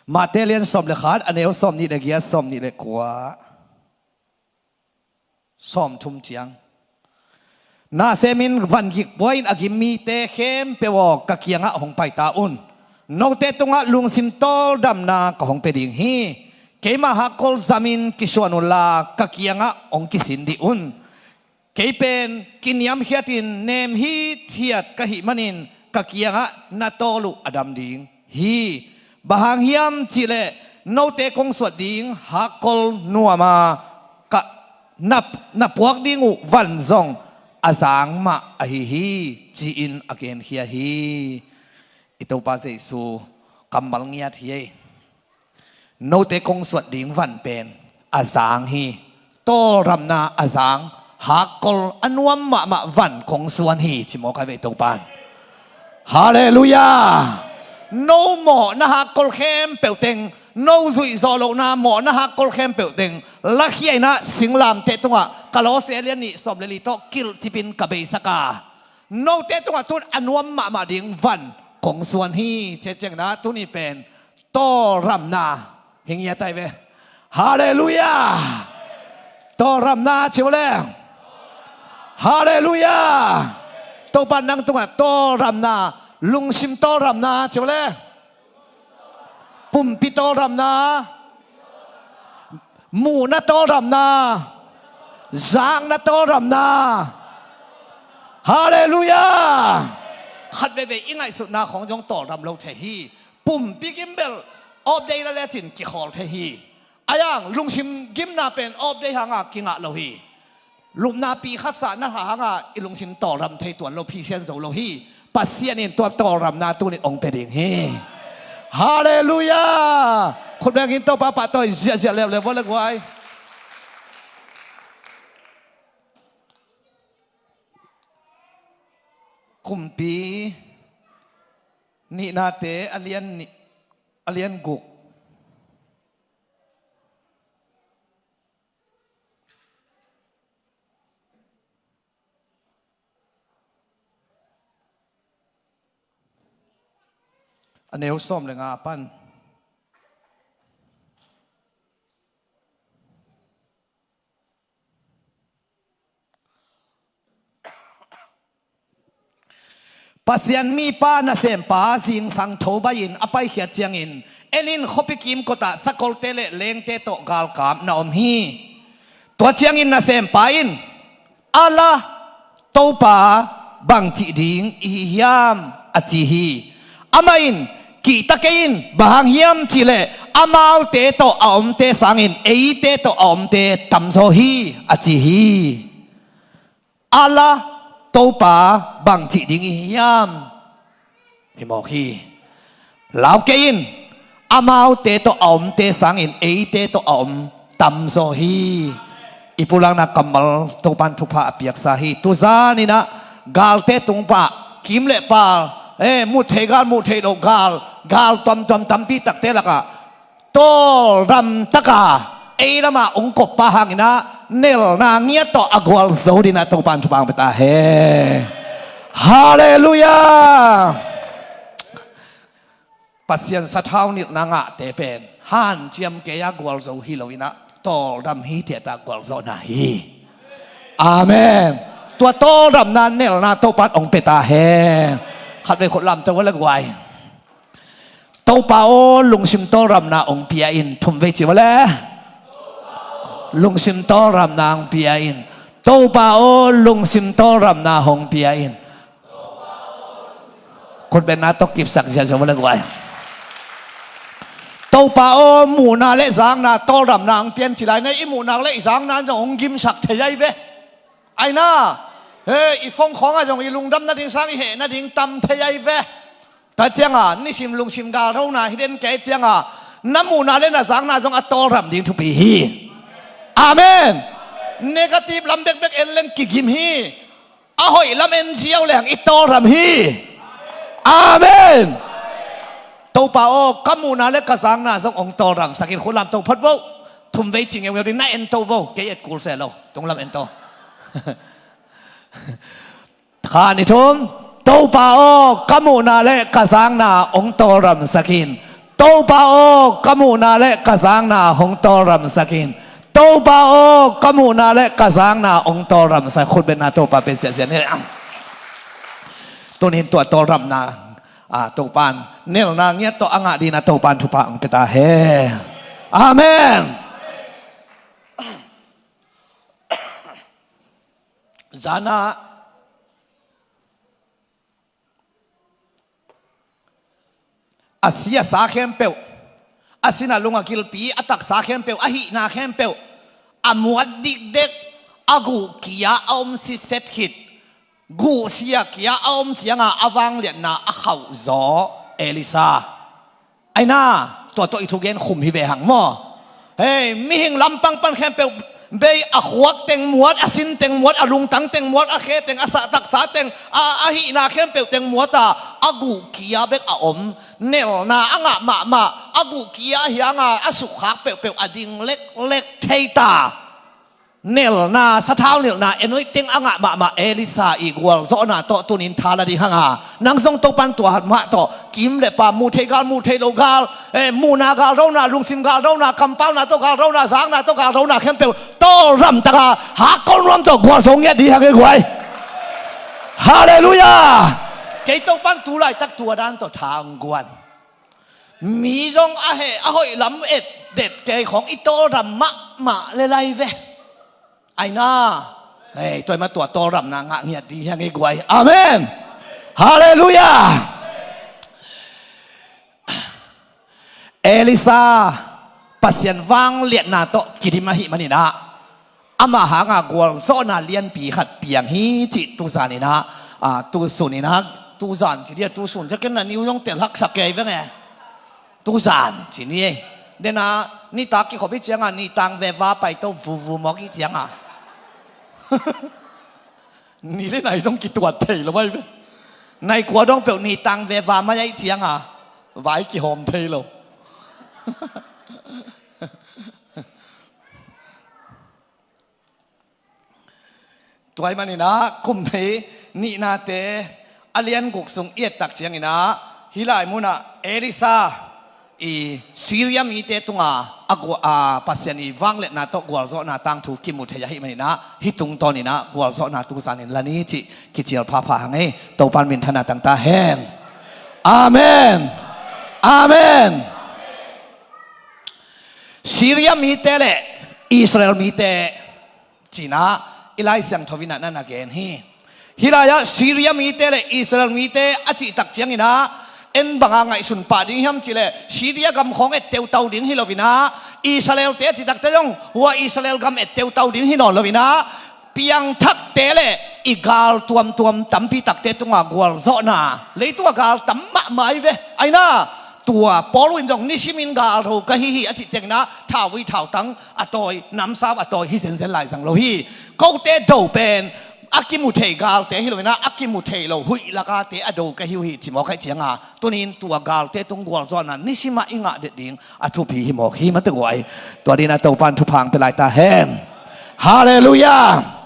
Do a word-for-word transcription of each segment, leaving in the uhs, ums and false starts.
Mate lian sawm le khat, a neu sawm nih le giat, sawm nih le kua, sawm thum ciang. Nasem in vangik pua in a gim mite khempeuh aw, ka kiangah hong paita un. Note tungah lungsim tawldamna ka hong pia ding hi. Keima hakkol zamin kisuan unla ka kiangah hong kisin dih un. Kei pen kiniamkhiatin nem hithiat ka hih manin ka kiangah na tawl uh a dam ding hi. Bang hang hiam cihleh note kong suat ding hakkol nuama ka na, na puak ding uh van zong a zang mah ahi hi, ci-in a genkhia hi. I Topa Jesu kammal ngiat hi ei. Note kong suat ding van pen a zang hi. Tawldamna a zang, hakkol a nuam mahmah van kong suan hi, ci mawk a ve Topan. Halleluiah. No mawhna hakkol khempeuh teng, no zuih zawh lohna mawhna hakkol khempeuh teng, lakhia in ah singlamteh tungah Kolose lian nih sawm le li tawh kilhcipin ka beisak a, note tungah tun a nuam mahmah ding van kong suan hi. Cia ciangin ah tuni pen tawldamna hi ngiat ai ve. Halleluiah. Tawldamna ci uh le. Halleluiah. Topa nang tungah tawldamna, lungsim tawldamna ci uh le. Pumpi tawldamna, muhna tawldamna, zakna tawldamna. Halleluiah. Khat veivei i ngaihsutna khawng zong tawldam lo thei hi. Pumpi gim bel awpdei la lecin kikhawl thei hi. Aiang lungsim gimna pen awpdei hanga kingah lo hi. Lupna pi khat sahna hanga i lungsim tawldam thei tuan lo, phisian zo lo hi. Pasian in tua tawldamna tunin hong pia ding hi. Halleluiah. Khut bengin Topa pahtawi ziahziah leuleu vua le guai. Kumpi nihnate a lian nih, a lian guk. A neu sawm le nga pan. Pasian mipa nasempa zingsang tho bai-in a paikhiat ciangin, en in, khuapi kimkotah sakolte le lengte tawh galkap na om hi. Tua ciangin nasempa in, "A la, Topa, bang cih ding i hi hiam?" a ci hi. Amah in, "Kihta kei in, bang hang hiam cihleh amaute tawh a omte sangin eite tawh a omte tamzaw hi," a ci hi. A la, Topa, bang cih ding i hi hiam? Hi mawk hi. Lau kei in, amaute tawh a omte sangin eite tawh a om tamzaw hi. I pulakna kammal Topan thupha a piaksa hi. Tuzan in ah galte tung pah, kim le pal, eh, muh theih gal, muh theih loh gal, gal tuamtuam tampi takte lakah tawldam taka ei lamah hong koppa hangin ah nelna ngiat tawh a gualzo dingin ah Topan thupha hong pia ta hen. Halleluiah. Pasian sathau nilhna ngahte pen hanciam kei-a gualzo hi lo in ah tawldam hi, tiata gualzawhna hi. Amen. Tua tawldamna nelna Topan hong pia ta hen. Khatvei khut lamto vua le guai. Topa aw, lungsim tawldamna hong pia in. Thumvei ci vua le. Lungsim tawldamna hong pia in. Topa aw, lungsim tawldamna hong pia in. Khutbetna tawh kipsak ziahziah vua le guai. Topa aw, muhna le zakna tawldamna hong pia in ci lai, na i muhna le i zakna zong hong gimsak thei ai ve. Ai na, he, i phone khawngah zong i lungdam nading sang i heh nading tam thei ai ve. Tua cianga nisim lungsim galrona hi den kei cianga na muhna le na zakna zong a tawldam ding thupi hi. Amen. Negative lam bekbek en leng kigim hi. A hoih lam en ziau leng i tawldam hi. Amen. Topa aw, ka muhna le ka zakna zong hong tawldamsak in. Khut lamto phot vo. Thumvei ci ngeungeu ding, na en to vo. Kei et kul se lo. Tunglam en to. Kha ni thum. Topa aw, ka muhna le ka zakna hong tawldamsak in. Topa aw, ka muhna le ka zakna hong tawlramsak in. Topa aw, ka muhna le ka zakna hong tawlramsak. Khutbetna Topa pe siasia ni. Tunin tua tawlramna, a, Topan nelna ngiat tawh a ngah dina Topan thupha hong pe ta hen. Amen. Zana a si a sa khempeuh, a sin a lung a gilpi, a taksa khempeuh, a hihna khempeuh a muat dikdek, a guh kia a om sitset khit, guh sia kia a om cianga a vangliatna a khauh zaw Elisa. Aina, tua tawh i thugen khum hi ve hang maw? Hei, mihing lampang pan khempeuh bei, a khuak teng muat, a sin teng muat, a lungtang teng muat, a khe teng, a sahtaksa teng, a, a hihna khempeuh teng muat a, a guh kia bek a om, nelna a ngah mahmah, a guh kia a hianga a sukkhak peuhpeuh a ding leklek thei ta. Nelna, sathau nilhna, enuih teng a ngah mahmah Elisa i gualzawhna tawh tunin tha la ding hanga, nang zong Topan tua mah tawh kim le pam, muh thei gal, muh thei lo gal, eh, muhna gal rona, lungsim gal rona, kampauna tawh gal rona, zakna tawh gal rona khempeuh tawlramtaka hakkol nuam tawh gualzo ngiat ding hang e guai. Halleluiah. Kei Topan tu laitak tua dan tawh tha hong guan. Mi zong a heh a hoih lam et det kei khong i tawlram mahmah le lai ve. Aina, hei, tua i mah tua tawlramna ngah ngiat ding hi hang e guai. Amen. Halleluiah. Elisa Pasian vangliatna tawh kidim ahih maninah ama hanga gualzawhna lianpi khat piang hi cih tuzaninah, a, tusuninah, tuzan ci dia, tusun ciakin na niu zong tel haksak kei veng e. Tuzan ci ni e. Dena nitak kikhop i cianga nitang veva paito vuvu mawk i cianga ni le nai zong kituat thei lo mai ve. Nai kua dong peuh nitang veva mai a i cianga vai kihawm thei lo. Tua i maninah kum hei nihnate a lian guk sung i ettak cianginah hih lai munah Elisa i Syria mite tunga a gua-, a Pasian i vangliatna tawh gualzawhna tangthu kimu thei ahih maninah hih tungtawninah gualzawhna tuzanin la ni cih kicial phapha hang e. Topan minthana tangta hen. Amen. Amen. Syria mite le Israel mite cinah i Lai Siangtho inah na na gen hi. Hih lai-ah Syria mite le Israel mite a cihtak cianginah en banga ngaihsun pah ding hiam cileh Syria gam khawng et teutau ding hi loinah Israelte a cihtakte zong hua Israel gam et teutau ding hi nawn loinah piangthakte le i gal tuamtuam tampitakte tunga gualzawhna leitunga gal tam mahmah i ve. Aina tua Paul in zong nisimin galro ka hi hi a cih tenginah thauvui thautang a tawi, namsau a tawi hi zenzen lai zang lo hi. Kote do pen a kimu thei galte hi loinah a kimu thei lo huih lakate a do ka hi uh hi ci mawk aih cianga tunin tua galte tung gualzawhna nisimah i ngah det ding a thupi hi mawk hi mate guai. Tua dinah Topan thupha hong pe lai ta hen. Halleluiah.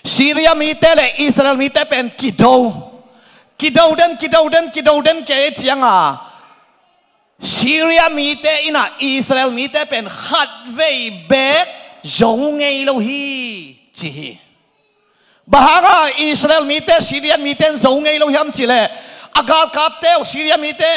Syria mite le Israel mite pen kido, kido den, kido den, kido den kei cianga Syria mite inah Israel mite pen khatvei beek zo ngei lo hi ci hi. Bang hanga Israel mite Syria mite in zo ngei lo hiam cileh a galkapte uh Syria mite,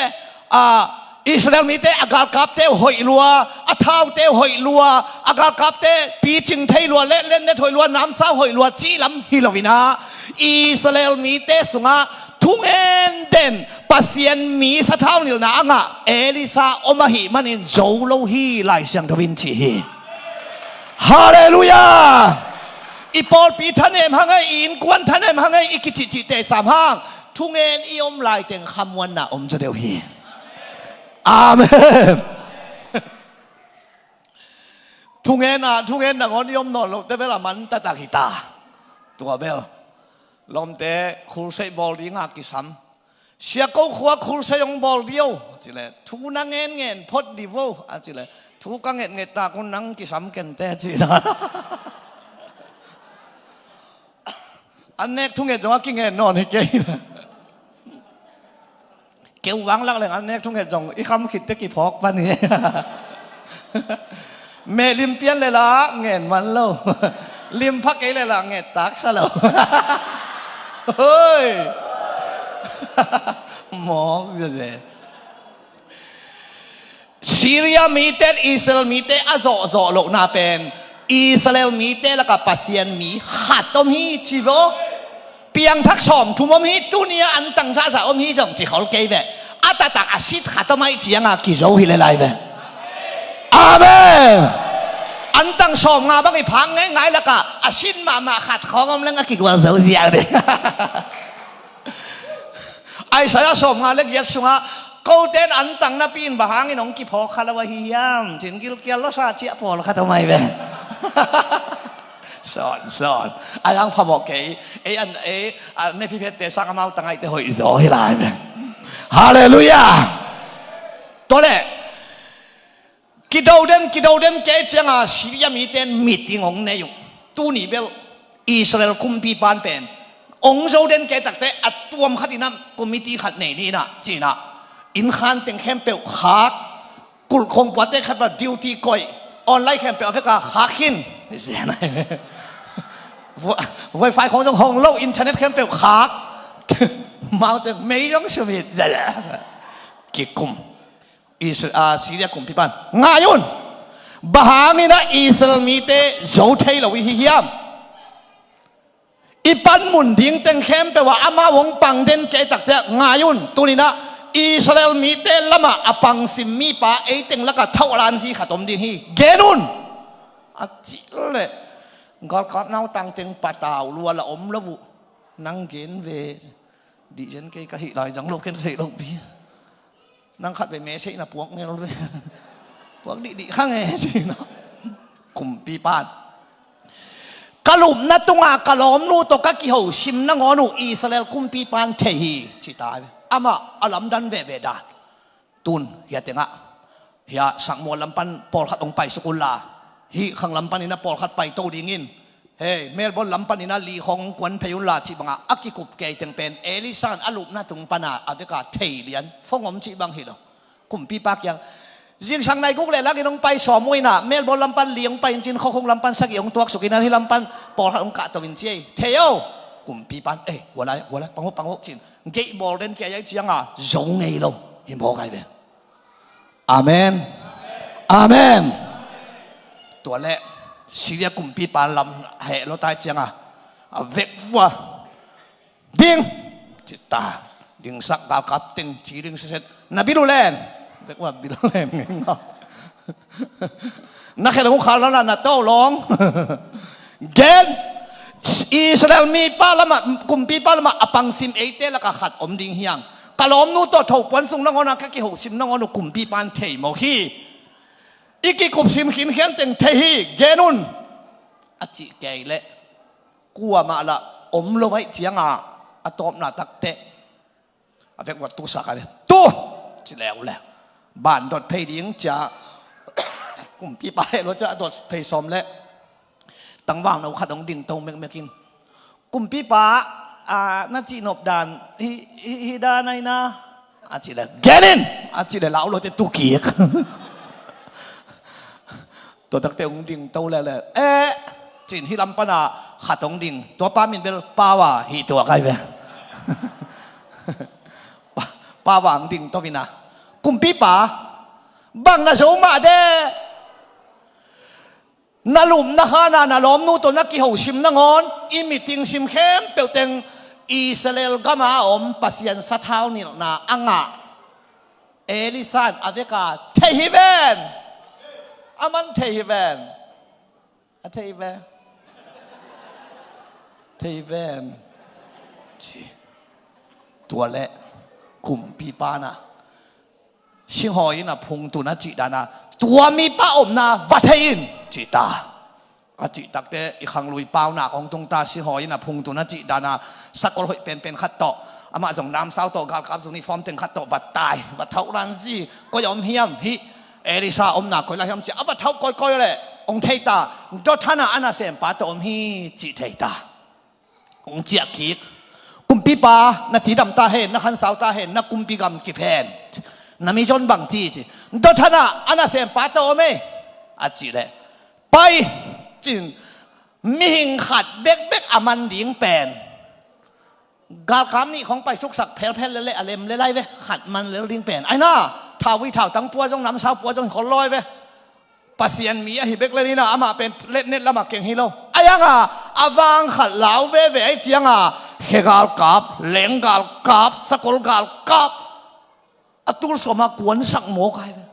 a, Israel mite a galkapte uh hoih lua, a thaute uh hoih lua, a galkapte picing thei lua, letlet net hoih lua, namsau hoih lua cih lam hi loinah Israel mite sungah thungen den Pasian mi sathau nilhna a ngah Elisa om ahih manin zo lo hi Lai Siangtho in ci hi. Halleluiah. I pawlpi thanem hang ei, i innkuan thanem hang ei, i kicihcihte sam hang thungen i om laiteng khamuanna om zaw deuh hi. Amen. Thungen ah thungen nangawn i om nawn lohte bel a man taktak hi ta. Tua bel lawmte khulseih bawl dinga kisam. Sia ko khua khulseih hong bawl dih o cileh thu na ngenngen phot dih vo a cileh thu ka ngetnget tak un nang kisam kente cih. An nek thunget zong a kingen nawn hi kei. Keu vang lak leng an nek thunget zong i kham khit te kiphawk pan hi. Meh lim pian le la ngen man lo. Lim pha kei le la nget tak sa lo. Hoi. Mawk zeze. Syria mite, Israel mite a zawhzawh lohna pen Israel mite lakah Pasian mi khat om hi ci vo. Piangthak sawmthum om hi, tuni a antang zahzah om hi zong ci khol kei ve. A taktak a sit khat om ahih cianga kizo hi le lai ve. Amen. Antang sawmnga bang i phak ngeingai lakah a sit mahmah khat khawng om leng a kigual zo ziau ding. Isaiah sawmnga le giat sungah kote in antang napi in bang hangin hong kiphawk kha lo ahi hiam? Cin gilkial lawsa ciah pawlkhat om ahi ve. Sawn, sawn. A yang phamawh kei. Ei an, ei, a, ne phiphette sang amau tangaihte hoih zaw hi lai ve. Halleluiah. Tua leh kido den, kido den kei cianga Syria mite in meeting hong nei uh. Tuni bel Israel kumpipan pen hong zo den kei takte a tuam khat inah committee khat nei ni inah ci inah, inn khan teng khempeuh khak, kulh khong puate khat bang duty koih, online khempeuh a veka khak khin. Wifi khong zong hong lo, internet khempeuh khak. Mau teng mei zong sumit. Kikum. Is-, ah, Syria kumpipan, ngai un. Bang hangin ah Israel mite zo thei lo i hi hiam? I panmun ding teng khempeuh ah amau hong pang den kei takciang ngai un. Tuninah Israel mite lamah a pangsim mipa ei teng lakah thaulaanzi khat om ding hi. Gen un. A cih leh galkap nautang teng patau lua la om lo uh. Nang gen ve. Dihzen kei ka hih lai zang lo ken ka theih lohpi. Nang khat ve message na puak ngel ve. Puak dihdih kha nge ci na. Kumpipan, ka lupna tunga ka lawmnu tawh ka kihosim nangawn uh Israel kumpipan thei hi ci ta. Amah a lamdan veve dan. Tun hia tengah hia Sakmual lampan pawlkhat hong paisuk unla, hih khang lampan inah pawlkhat paito dingin, hei, Melbourne lampan inah li khong kuan phei unla cih bangah a kikup kei teng pen Elisha in a lupna tung pana a veka thei lian, fong om cih bang hi lo. Kumpipa kiang zingsang nai guk le langin hong pai sawm uh inah Melbourne lampan li hong pai in cin, khuakhung lampan sagih hong tuaksuk inah hih lampan pawlkhat hong kahto in ci ei. Thei o. Kumpipan, eh, hualai, hualai, pang uh, pang uh cin. Geih bawl den kia ai cianga zo ngei lo. Hi mawk ai ve. Amen. Amen. Tua leh Syria kumpipa lam heh lo tai cianga a vekvua ding ci ta. Dingsak galkap teng ci ding siset. Na bilulen. Vekvua bilulen ngei ngau. Na khen hong khal lona na to long. Gen. Israel mipa lamah, kumpipa lamah a pangsim eite lakah khat om ding hiang. Ka lawmnu tawh thopuan sung nangawn a ka kihosim nangawn uh kumpipan thei mawk hi. I kikupsim khinkhian teng thei hi. Gen un. A cih kei leh kuamah lah om lo aih cianga a tawpna takte a vekvua tusa ka ve. Tu ci leu le bandot phei ding cia. Kumpipa heh lua cia a dot phei sawm leh tangvang no khat hong dingto mekmek in, kumpipa, a, na cihnop dan hi, hi, hi dan aina a ci leh gen in a ci leh lau lote tukik. Tua takte hong dingto lele, eh, cin hih lam pana khat hong ding. Tua pa min bel Pawa hih tua kai ve. Pawa hong dingto ina. Kumpipa, bang na zo mah de. Na lupna khana na lawmnu tawh na kihosim nangawn i meeting sim khempeuh teng Israel gama a om Pasian sathau nilhna a ngah Elisha in a veka thei hi ven. A man thei hi ven. A thei hi ven. Thei hi ven. Ci. Tua leh kumpipa na singhawi inn a phungtun a cih dana tua mipa omna va thei in ci ta. A cih takte i khanglui paunak hong tung ta, singhawi inn a phungtun a cih dana sakol hoih penpen khat tawh, amah zong namsau tawh galkap uniform teng khat tawh va tai, va thauh lanzi. Koi a om hiam? Hih Elisha omna koi lai hiam cia a va thauh kawikawi leh hong thei ta. Dothana a nasempa tawh om hi cih thei ta. Hong ciah kik. Kumpipa, na cidam ta hen, na khansau ta hen, na kumpi gam kip hen. Na mizon bang ci ci. Dothan ah a nasempa tawh om ei, a cih leh, pai, cin, mihing khat bekbek a man ding pen galkap nih khong pai suksak phelphel lele a lem lelai ve, khat man lel ding pen. Aina, thauvui thautang pua zong namsau pua zong khol lawi ve. Pasian mi ahi bek le nina amah pen letnet lamah keng hi lo. Ai anga a vang khat lau veve ai cianga khe galkap, leng galkap, sakol galkap a tul sawma kuansak mawk ai ve.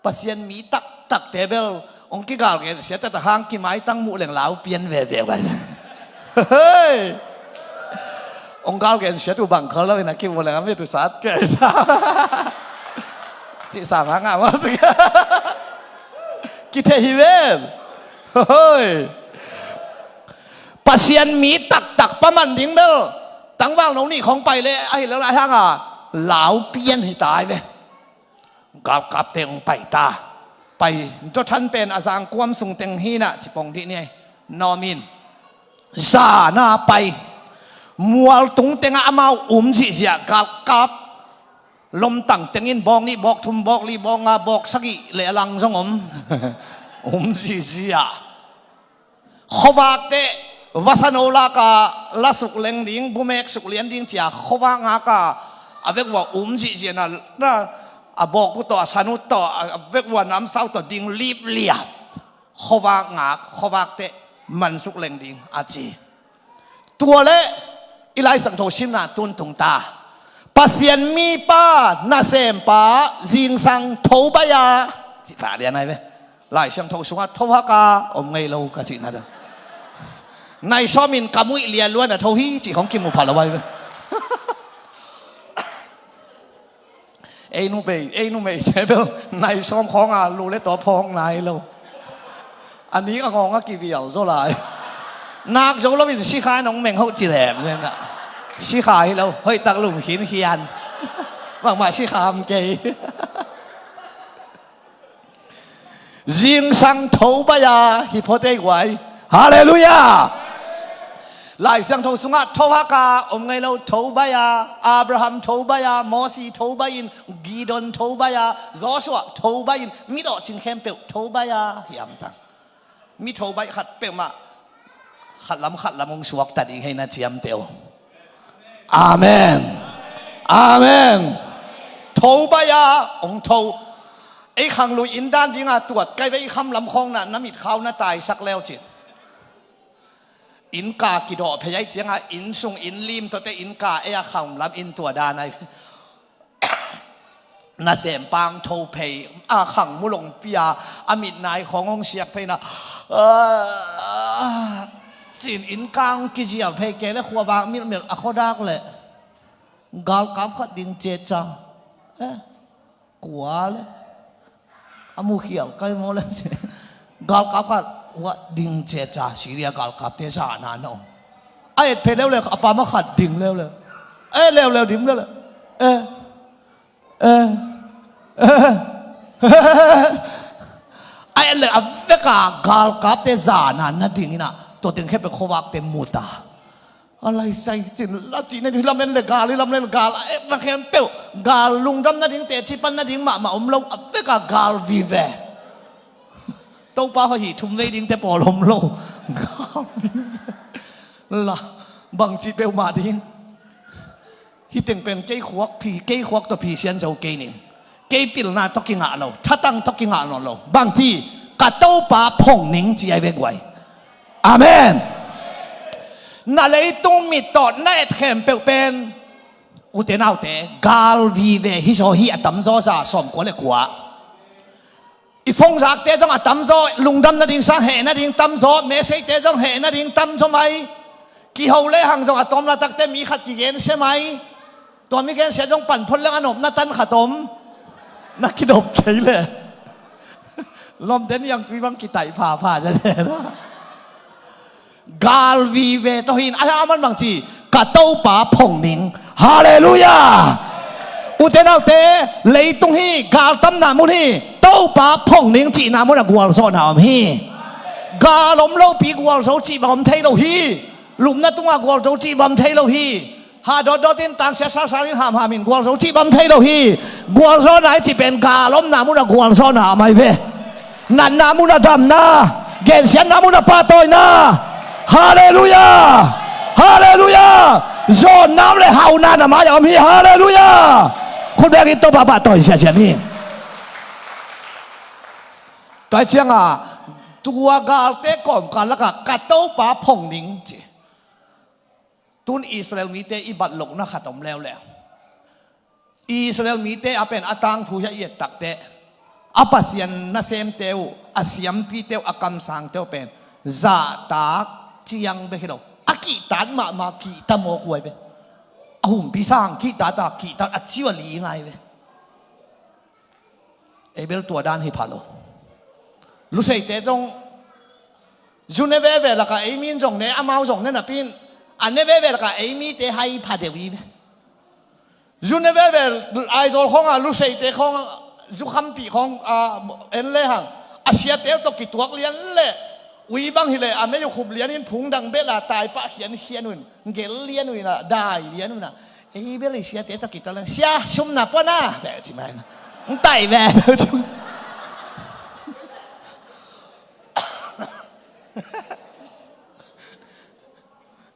Pasian mi taktakte bel hong kigal gensiat tata hang kimaitang muh leng lau pian veve ai ve. Hei! Hong gal gensiat uh bang khol lo ina kimuh leng a mit uh sat kei sa. Cih sang hang a maw. Kithei hi ven. Hoi. Pasian mi taktak paman ding bel tangval no nih khong pai le ahi lo lai hanga lau pian hi tai ve. Galkapte hong pai ta. Pai, Dothan pen a zangkuam sung teng hina cipong dih ni ai. Nawmin zana pai. Mualtung tengah amau um zihziah galkap. Lomtang tengin bawk nih, bawk thum, bawk li, bawk nga, bawk sagih le a lang zong om. Um zihziah. Khuavakte vasano laka lasuk leng ding, bumek suk lian ding cia khuavak ngaka a vek ua um zihziahna, na, a bawk uh tawh, a san uh tawh, a vek ua namsau tawh ding lipliap. Khuavak ngak, khuavakte mansuk leng ding a ci. Tua le i Lai Siangtho simna tuntung ta. Pasian mipa nasempa zingsang tho baia cih pha lian ai ve. Lai Siangtho sungah tho haka om ngei lo ka cihna deuh. Nai sawmin ka muih lian luan a tho hi cih hong kimu pha lo ai ve. Ei numei, ei numeite bel nai sawm khawnga lu le taw phawng nai lo. A nik a ngawng a kivial zaw lai. Nak zo loin sikha nong meng hoh ci lem zenah. Sikha hi lo, hoih tak lum khinkhian. Bangmah sikha am kei. Zingsang tho baia hi phot ei guai. Halleluiah. Lai Siangtho sungah tho haka om ngei lo, tho baia, Abraham tho baia, Mosi tho baiin, Gideon tho baia, Joshua tho baiin, midawh cing khempeuh tho baia hi amtang. Mi tho baih khat peuhmah khatlam khatlam hong suakta ding hei na ciamteh uh. Amen. Amen. Tho baia hong tho. Ei khanglui inn dan dinga tuat kai ve, i khamlam khawngna na mitkhau na taisak leu cin. Innka kidawh phei ai cianga inn sung inn lim tawte innka ei a khamlam inn tua dan ai. Nasem pang tho phei a khang mulong pia a mitnai khawng hong siak pheina. Cin innka hong kizial phei kei le khuavak milmilh a khuadak le galkap khat ding ceca. Eh, kua le a mukhial kai maw le galkap khat khuat ding ceca. Syria galkapte zana na om. A et phei leuleu a pama khat ding leuleu. Eh, leuleu ding leuleu. Eh. Eh. A et le a veka galkapte zana na ding ina tua teng khempeuh khuavakte muta. A laisai cin la cih na ding lam en le gal, i lam le gal a etna khempeuh gal lungdam nading, teci pan nading mahmah om lo, a veka gal vive. Topa hawh hi thum vei dingte pawl om lo. Gal vive. La bangci peuhmah ding. Hih teng pen kei khuak phi, kei khuak tawh phi sian zo kei ning. Kei pilna tawh kingah lo, thatang tawh kingah nawn lo. Bangci, ka Topa phong ning ci ai ve guai. Amen. Na leitung mit tawh na et khempeuh pen ute naute gal vive hi zaw hi, a tamzaw za sawmkua le kua. I phone zakte zong a tamzaw lungdam nading sang heh nading tamzaw, message-te zong heh nading tamzaw mai. Kiho lehang zong a tawm latakte mi khat kigensia mai. Tua mi gensia zong pan phot leng a nopna tan khat om. Na kidop thei le lomte niangtui bang kitaih phapha zia. Gal vive tawh hi in, a man bangci, ka Topa phong ning. Halleluiah. Ute naute, leitung hi, gal tamna mun hi. Topa phong ning cihna mun a gualzawhna om hi. Gal om lopi gualzo cih bang om thei lo hi. Lupna tungah gualzo cih bang thei lo hi. Ha dawtdawt in, tangsia salsal in, hamham in gualzo cih bang thei lo hi. Gualzawhna i cih pen gal omna munah gualzawhna a mai ve. Natna munah damna, gensiatna munah pahtawina. Halleluiah. Halleluiah. Zawnnam le hauna na mai-ah om hi. Halleluiah. Khut bengin Topa pahtawi siasia ni. Tua hi ciangah tua galte kawmkal lakah ka Topa phong ning ci. Tun Israel mite i bat lohna khat om leuleu. Israel mite a pen a tangthu hi a i et takteh, a Pasian nasemte uh, a siampite uh, a kamsangte uh pen zahtak ciang bek hi lo, a kihtat mahmah, kihta mawk uh ai ve. A humpi sang kihtat a, kihtat a ciu a li ngai ve. Ei bel tua dan hi pha lo. Luseite zong zu ne veve lakah ei min zong ne, amau zong ne napi in, a ne veve lakah ei mite hai pha deuh hi ve. Zu ne veve Aizawl khawng a, Luseite khawng, zu khampih khawng a, en lehang a siate uh tawh kituak lian leh, ui bang hileh a mei uh khup lianin phung dang bel a tai pah khiankhian uh in, gel lian uh in a, dai lian uh in a, ei bel i siate tawh kituak lian, sia sum na pua na, beh ci mai na. Ng tai beh.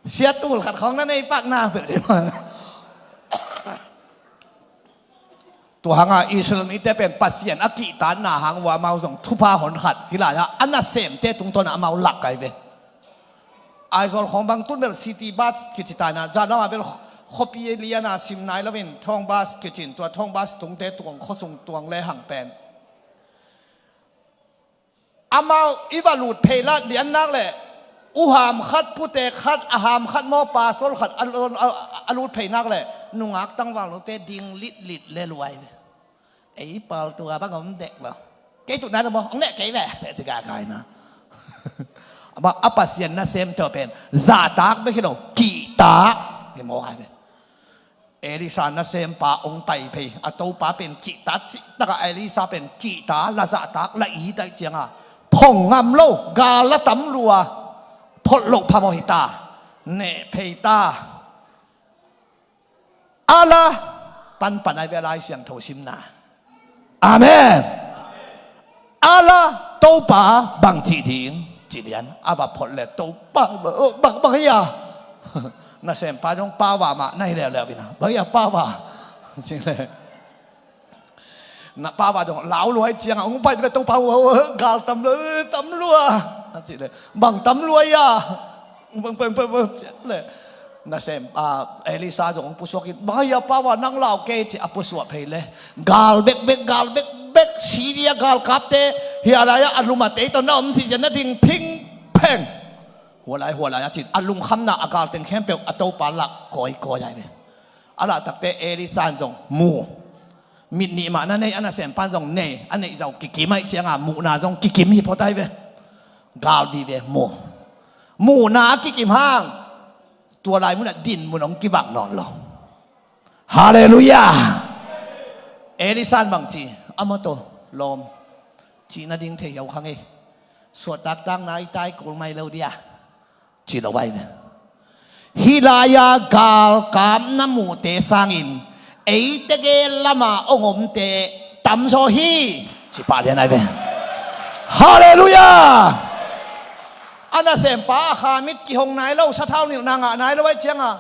Sia tul khat khawng na nei pak na, beh ci mai. Tua hangah Israel mite pen Pasian a kihtatna hang uh a amau zong thupha hon khat hi lai-ah a nasemte tungtawn ah amau lak ai ve. Aizawl khawng bang tun bel city bus kici ta in a, zan lam ah bel khuapi lian a sim nai loin thong bus kici in, tua thong bus tungte tuang, khuasung tuang lehang pen amau i va lut phei la lian nak leh, uham khat, putek khat, a ham khat maw, pasal khat a, a, a lut phei nak leh, nungak tangval lote ding litlit le luai ve. Ei pawl tua bang om dek lo. Kei tuh na lo maw, ong neh kei ve, peh ci kaikai na. Amah a Pasian nasemte uh pen zahtak bek hi lo, kihtak hi mawk ai ve. Elisa nasempa ong pai phei, a topa pen kihta cihtakah Elisa pen kihta, la zahtak, la it ahih cianga phong ngam lo, gal la tam lua, pholh loh phamawh hita, neh phei ta. A la panpan ai ve, a Lai Siangtho simna. Amen. A la Topa bang cih ding ci lian, a va pholh le Topa bang, bang hi a. Nasempa zong power mah na hi leuleu ina, bang hi a power ci le. Na power zong lau luai cianga ong pai le Topa, gal tam lua, tam lua ci le, bang tam lua ia. Bang, bang, bang, bang, ciat le. Nasem, ah, Elisa zong pusuak in, bang a, ia power nang lau kei ci a pusuak phei le. Gal bekbek, gal bekbek, Syria galkapte, hia lai-ah a lum a tei tawh na om sisia na ding phingpheng. Hua lai, hua lai a cin, a lungkhamna a gal teng khempeuh a Topa lak kawikawi ai ve. A lahtakte Elisa in zong mu. Mit nih mah na nei, a nasempa in zong nei, a neih zau kikim ahih cianga muhna zong kikim hi phot ai ve. Gal vive mu. Muhna a kikim hang, tua lai munah din mun hong kibang nawn lo. Halleluiah. Elisa in bang ci, amah tawh lawm, cih nading thei hiau kha ngei. Suahtaktakna i tai kul mai lo dia, ci lo ai ve. Hih lai-a galkap na muhte sangin ei tegel lama ong omte tamzaw hi, ci pah lian ai ve. Halleluiah. A nasempa a khamit kihong nai lo, sathau nilhna ngah nai lo ahih cianga,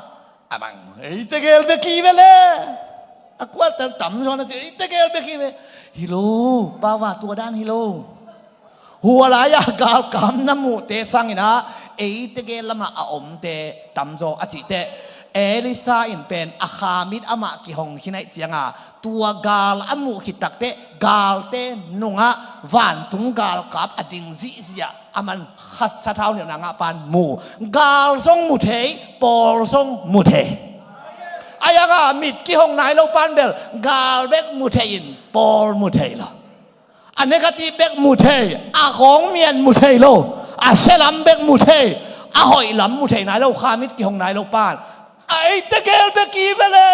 a bang, ei tegel bek hi ve le. A kuate tamzaw na ci, ei tegel bek hi ve. Hi lo, power tua dan hi lo. Hua lai-a galkap na muhte sangin ah ei tegel lamah a omte tamzaw a cih teh, Elisa in pen a khamit amah kihong khin ahih cianga, tua gal a muh khit takteh galte nungah vantung galkap a ding zihziah a man khat sathau nilhna ngah pan mu. Gal zong mu thei, pawl zong mu thei. A yanga mit kihong nai lo pan bel gal bek mu thei in pawl mu thei lo. A negative bek mu thei, a khawng mian mu thei lo, a sia lam bek mu thei, a hoih lam mu thei nai lo, khamit kihong nai lo pan. A ei tegel bek hi ve le.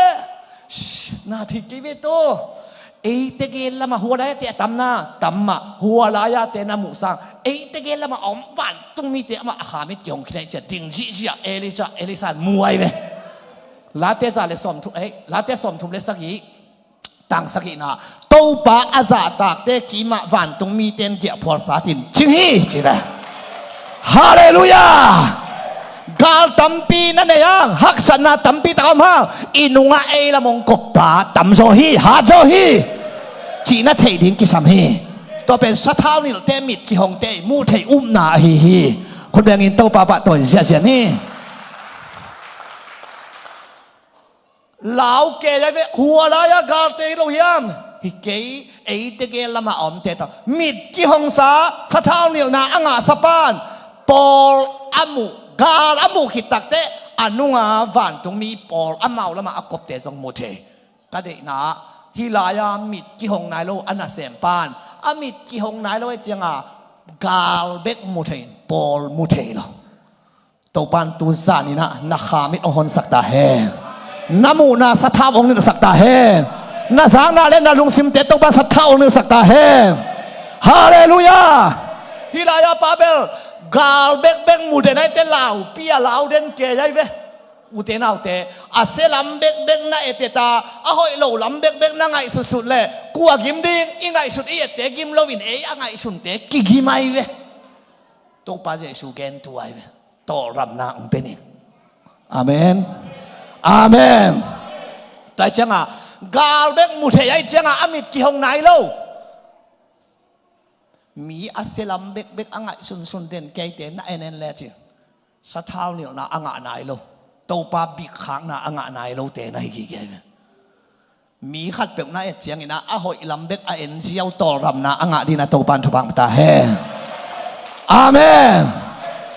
Shh, na thei kei ve tawh. Ei tegel lamah hua lai-a te a tamna, tam mah, hua lai-a te na muh sang Eite gel lamah a om vantung mite amah a kha mit kihong khin ahih ciang ding zihziah Elijah, Elisha in mu ahi ve. Late za le sawmthum, eh, Late sawmthum le sagih, tang sagihna, Topa a zahtakte kimah vantung mite in giahphual satin cing hi, ci ve. Halleluiah! Gal tampi na nei hang, haksatna tampi tak a om hang, i nungah ei lam hong kopta tamzaw hi, hatzaw hi, cihna theih ding kisam hi. Tua pen sathau nilhte, mit kihongte muh theih upna ahi hi. Khut bengin Topa pahtawi ziahziah ni. Lau kei ahi ve, hua lai-a galte hi lo hiam? Hi kei, eite gel lamah a omte tawh mit kihongsa, sathau nilhna a ngahsa pan pawl a muh, gal a muh khit takteh a nunga vantungmi pawl amau lamah a kopte zong mu thei. Ka deihna ah hih lai-a mit kihong nai lo a nasem pan, a mit kihong nai lo ahih cianga gal bek mu thei in pawl mu thei lo. Topan tu zanin ah na kha mit hong honsak ta hen. Na muhna sathau hong nilhsak ta hen. Na zakna le na lungsimte Topan sathau hong nilhsak ta hen. Halleluiah! Hih lai-a pa bel gal bekbek mu den ahih teh laupi a lau den kei ahi ve. Ute naute, a sia lam bekbek na et et a, a hoih lo lam bekbek na ngaihsutsut leh kua gim ding? I ngaihsut i ette gim loin ei a ngaihsunte kigim ahi ve. Topa Jesu gentu ahi ve. Tawlramna hong pia ni. Amen. Amen. Tua ahih cianga gal bek mu thei ahih cianga a mit kihong nai lo. Mi a sia lam bekbek a ngaihsunsun den keite na en en lecin sathau nilhna a ngah nai lo. Topa bikkhakna a ngah nai lote na hi gige ahi ve. Mi khatpeuh na et ciangin ah a hoih lam bek a en ziau tawlramna a ngah dingin ah Topan thupha hong pia ta hen. Amen.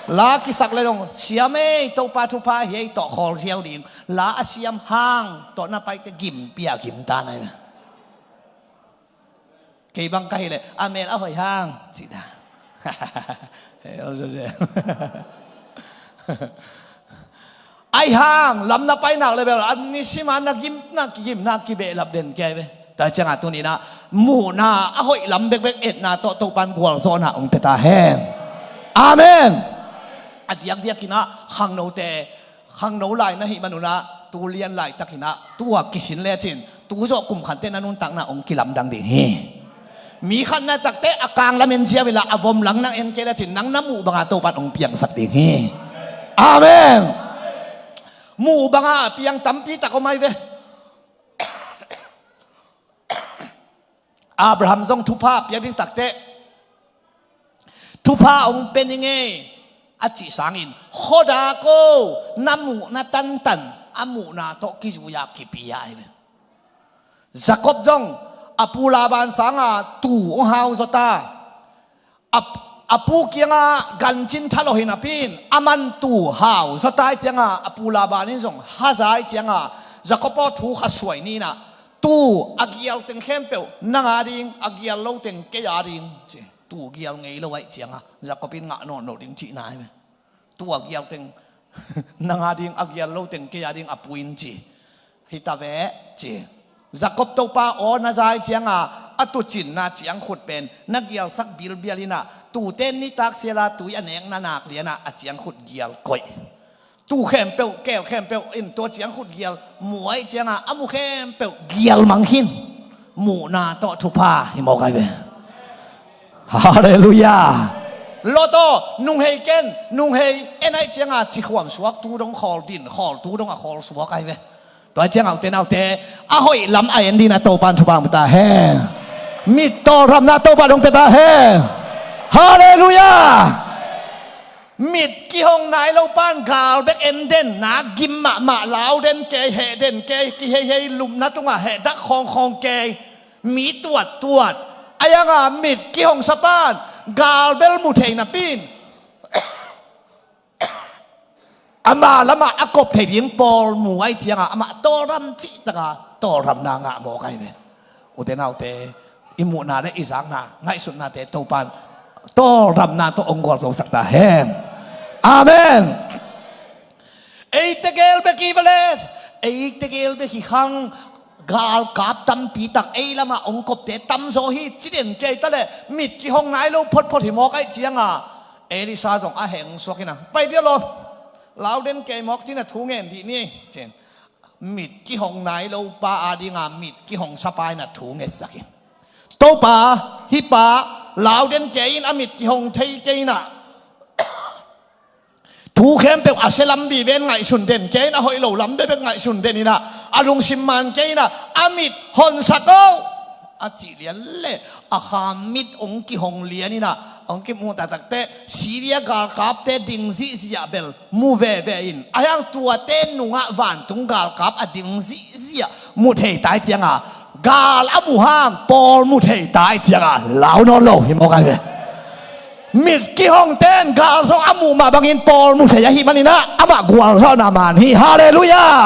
La kisak le dong siam ei, Topa thupha hi ei tawh khawl ziau ding. La a siam hang tawh na paite gimpi a gimta na hi. Kei bang ka hileh a mel a hoih hang cih na. Ahi hang lam na pai nak le bel a nisima na gim, na kigim, na kibehlap den kei ve. Tua ciangah tuninah muhna a hoih lam bekbek etna tawh Topan gualzawhna hong pia ta hen. Amen. A diakdiakinah khangnote, khangno lai na hih manunah tu lian laitakinah tua kisin lecin tu zawh kum khatte na nuntakna hong kilamdang ding hi. Mi khat na et takteh a kang lam en ziau inla a vom lam na en kei lecin nang na muh banga Topan hong piangsak ding hi. Amen. Muh banga a piang tampi tak om ahi ve. Abraham zong thupha a piak ding takteh thupha hong pia ning ei a cih sangin khuadak aw, na muhna tantan a muhna tawh kizui-a kipia ahi ve. Jacob zong a pu Laban sanga tuu hong hau zaw ta. A, a pu kiangah gancin thalawh hi napi in a man tuu hau zaw ta ahih ciangah a pu Laban in zong haza ahih ciangah Jacob aw thu khat suai ni inah tuu a gial teng khempeuh nang a ding, a gial lo teng kei a ding ci. Tuu gial ngei lo ahih ciangah Jacob in ngah nawn lo ding cihna hi ve. Tuu a gial teng nang a ding, a gial lo teng kei a ding a pu in ci. Hi ta ve ci. Jacob topa aw na za ahih cianga a tuucinna ciangkhut pen na gialsak bilbial inah tuute nitak siala tui a nekna nak lianah a ciangkhut gial koih. Tuu khempeuh, keel khempeuh in tua ciangkhut gial mu ahih cianga a mu khempeuh gial mang khin. Muhna tawh thupha hi mawk ahi ve. Halleluiah. Lot aw, nunghei ken, nunghei en ahih cianga cikhuam suak tu dong khawl, din khawl tu dong a khawl suak ahi ve. Tua cianga ute naute a hoih lam a en dingin a Topan thupha hong pia ta hen. Mit tawlramna Topan hong pia ta hen. Halleluiah. Mit kihong nai lo pan gal bek en den, na gim mahmah, lau den kei, heh den kei, kiheihei, lupna tungah heh dak khawngkhawng kei, mi tuattuat. A yanga mit kihongsa pan gal bel mu thei napi in ama lamah a kop thei ding pawl mu ahih cianga amah tawlram cihtaka tawlramna ngah mawk ahi ve. Ute naute, i muhna le i zakna ngaihsutnate Topan tawlramna tawh hong gualzosak ta hen. Amen. Eite gel bek hi vele, eite gel bek hi khang. Galkap tampi tak ei lamah hong kopte tamzaw hi, ci den kei ta leh mit kihong nai lo photphot hi mawk ahih cianga Elisha zong a heng suak ina, pai dia lawm, lau den kei mawk, ci-in a thu ngen dih ni, ci-in. Mit kihong nai lo pa adinga mit kihong sapa in a thu ngetsak hi. Topa, hih pa lau den kei in, a mit kihong thei kei ina, thu khempeuh a sia lam vive in ngaihsun den kei in, a hoih lo lam bekbek ngaihsun den ina, a lungsim man kei ina, a mit honsak o, a cih lian leh a kha mit hong kihong lian ina, hong kimu taktak teh Syria galkapte ding zihziah bel mu veve in, a hiang tuate nungah vantung galkap a ding zihziah mu thei ta ahih cianga, gal a mu hang pawl mu thei ta ahih cianga lau nawn lo hi mawk ai ve. Mit kihongte in gal zong a muh mah bangin pawl mu thei ahih manin ah amah gualzawhna man hi. Halleluiah.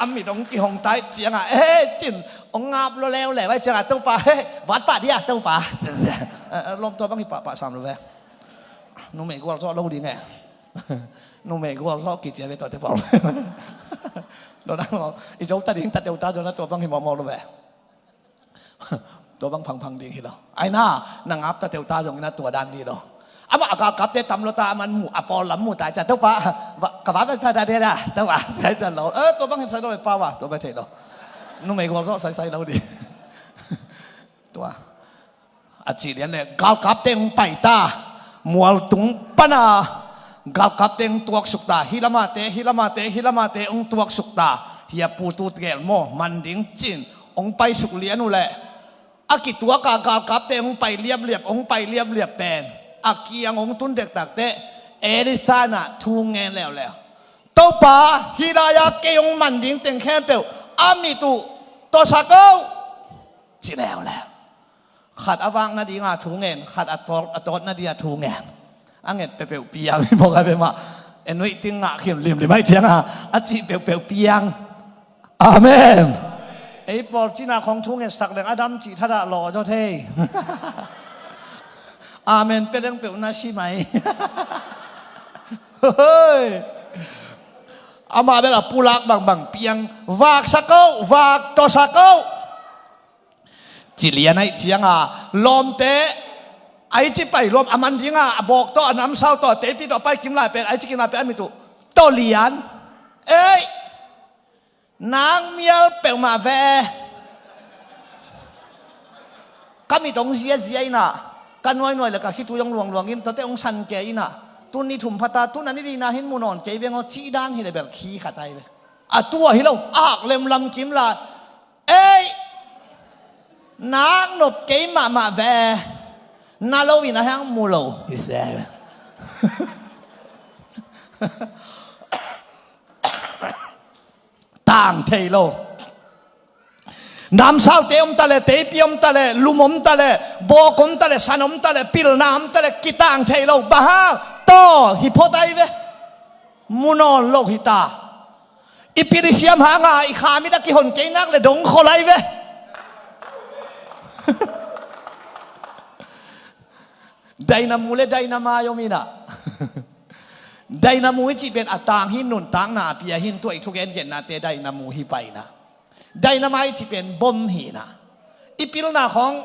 A mit hong kihong ta ahih cianga, eh, ci-in hong ngap lua leuleu ahih cianga, Topa, eh, vat pah dia, Topa. Lawm, tua bang hi pahpah sam lo ve. Numei gualzawh lo ding e. Numei gualzawh kici a ve tuate pawl. Lo dang lo, i zo ta ding, ta teu ta zong na tua bang hi mawkmawk lo ve. Tua bang phangphang ding hi lo. Ai na, na ngap ta teu ta zong ina tua dan ding lo. Amah a galkapte tam lua ta, a man mu, a pawl lam mu ta ahih ciang, Topa, va, ka va pen pha da de da, Topa, sai ta lo. Eh, tua bang hi sai lo ve, pau a, tua bang thei lo. Numei gualzawh saisai lo ding. Tua a cih lian leh galkapte hong pai ta, mualtung pana galkapte hong tuaksuk ta, hih lamate, hih lamate, hih lamate hong tuaksuk ta, hia putu gel maw, man ding ci-in hong paisuk lian uh leh, a kituaka galkapte hong pai liapliap, hong pai liapliap pen a kiang hong tun dektak teh Elisha in ah thu ngen leuleu. Topa, hih lai-a kei hong man ding teng khempeuh a mit uh tawsak o, ci leuleu. Khat a vak nadinga thu ngen, khat a tawt, a tawt nadinga thu ngen. A nget peuhpeuh piang hi mawk a, bemah en nuih ting ngah khin limlim ahih cianga a cih peuhpeuh piang. Amen. Ei pawl cina khong thu ngetsak leng a dam cih thadah lawh zaw thei. Amen pia leng peuh na si mai. Hoi. Amah bel a pulak bangbang piang, vaksak o, vak tawsak o. Ci lian ahih cianga lawmte, a i ci pai luam, a man dinga a bawk tawh, a namsau tawh, teipi tawh a pai kim lai pen, a i ci kim lai pen a mit uh tawh lian. Ei, nang mial peuhmah ve. Ka mit hong ziazia inah, ka nuainuai le ka khitui hong luangluang in, tuate hong san kei inah, tun ni thum phata, tun a ni lina hin mu nawn kei veng aw, cih dan hi le bel khi khat ai ve. A tua hi lo, a hak lemlam kim la. Ei, nak nop kei mahmah ve. Na lo in a hiang mu lo hi se. Tang thei lo. Namsaute om ta le, teipi om ta le, lum om ta le, bawk om ta le, san om ta le, pilna om ta le, kitang thei lo. Bang hang? Taw hi phot ai ve. Mu nawn lo hi ta. I pil i siam hanga i kha mit a kihon kei nak le dong khol ai ve. Dainamu le dainamai om inah. Dainamu i cih pen a tang hi, nuntakna a pia hi, tua i thugengenna te dainamu hi pai inah. Dainamai i cih pen bom hi inah. I pilna khong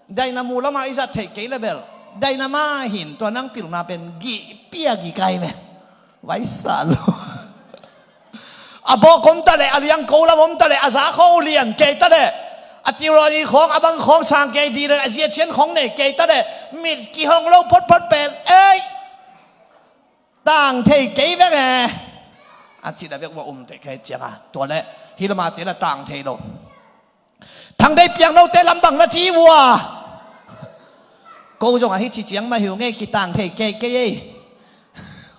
dainamu lamah i zat theih kei le bel dainamai hi in, tua nang pilna pen gihpi a gik ai ve. Vaisa lo. A bawk om ta le, a liangko lam om ta le, a zakho lian kei ta le, a theology khong, a bang khong sang kei dih le, a ziacian khong nei kei ta le, mit kihong lo photphot pen, ei, tang thei kei veng e. A cih a vek vua um te kei cianga, tua le, hi lama te la tang thei lo. Thangdei piang note lam bang na ci vua. Ko zong ahi ci ciang mah hi uh ngei, kitang thei kei kei ei.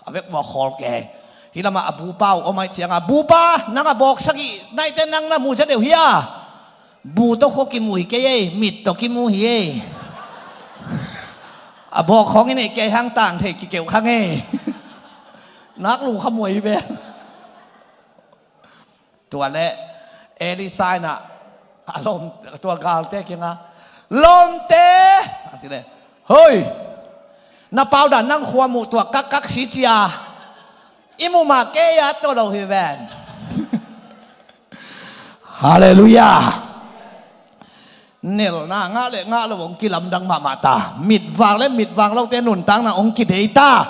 A vek vua khawl kei. Hi lama a bupa uh om ai cianga, bupa, nang a bawk sagih naite nang na mu zia deuh hia? Bu tawh kho kimu hi kei ei, mit tawh kimu hi ei. A bawk khawng i neih kei hang tang thei kikeuh kha ngei. Nak lu kha muai hi ve. Tua le Elisha inah a lawm, tua galte kiangah, lawmte, a ci le, hoi, na pau dan nang khua muh tua kakkak si cia, i muh mah kei a tawh lo hi ven. Halleluiah. Nelna ngah le ngah lo hong kilamdang mahmah ta. Mitvang le mitvang lote nuntakna hong kidei ta.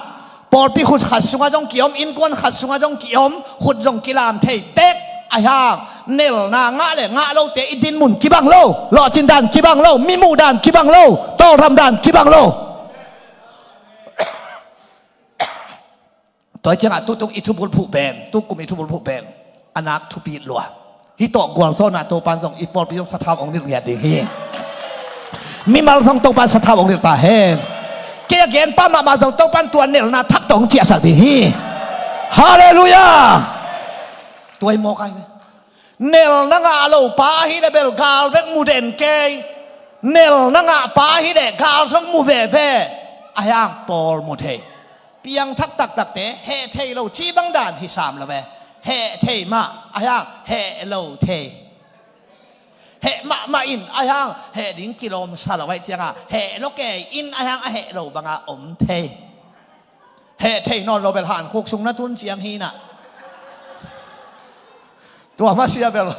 Pawlpi khut khat sungah zong kiom, innkuan khat sungah zong kiom, khut zong kilam thei tek. Ahi hang nelna ngah le ngah lote i dinmun kibang lo, lawhcin dan kibang lo, mi muh dan kibang lo, tawlram dan kibang lo. Tua hi ciangah tutung i thubulphuh pen, tukum i thubulphuh pen a nak thupi lua. Hih tawh gualzawhna Topan zong i pawlpi zong sathau hong nilh ngiat ding hi. Mimal zong Topan sathau hong nilh ta hen. Kei a genpa mahmah zong Topan tua nelna thak tawh hong ciahsak ding hi. Halleluiah. Tua hi mawk ai ve. Nelna ngah lo pa ahi le bel gal bek mu den kei. Nelna ngah pa ahi le gal zong mu veve. Ahi hang pawl mu thei. Piangthak taktakte heh thei lo ci bang dan hi sam lo ve. Heh thei mah, ahi hang heh lo thei. Heh mahmah in, ahi hang heh ding kilawm sa lo ahih cianga heh lo kei in, ahi hang a heh lo banga om thei. Heh thei nawn lo bel hankhuk sung na tun ciang hi na. Tua mah sia bel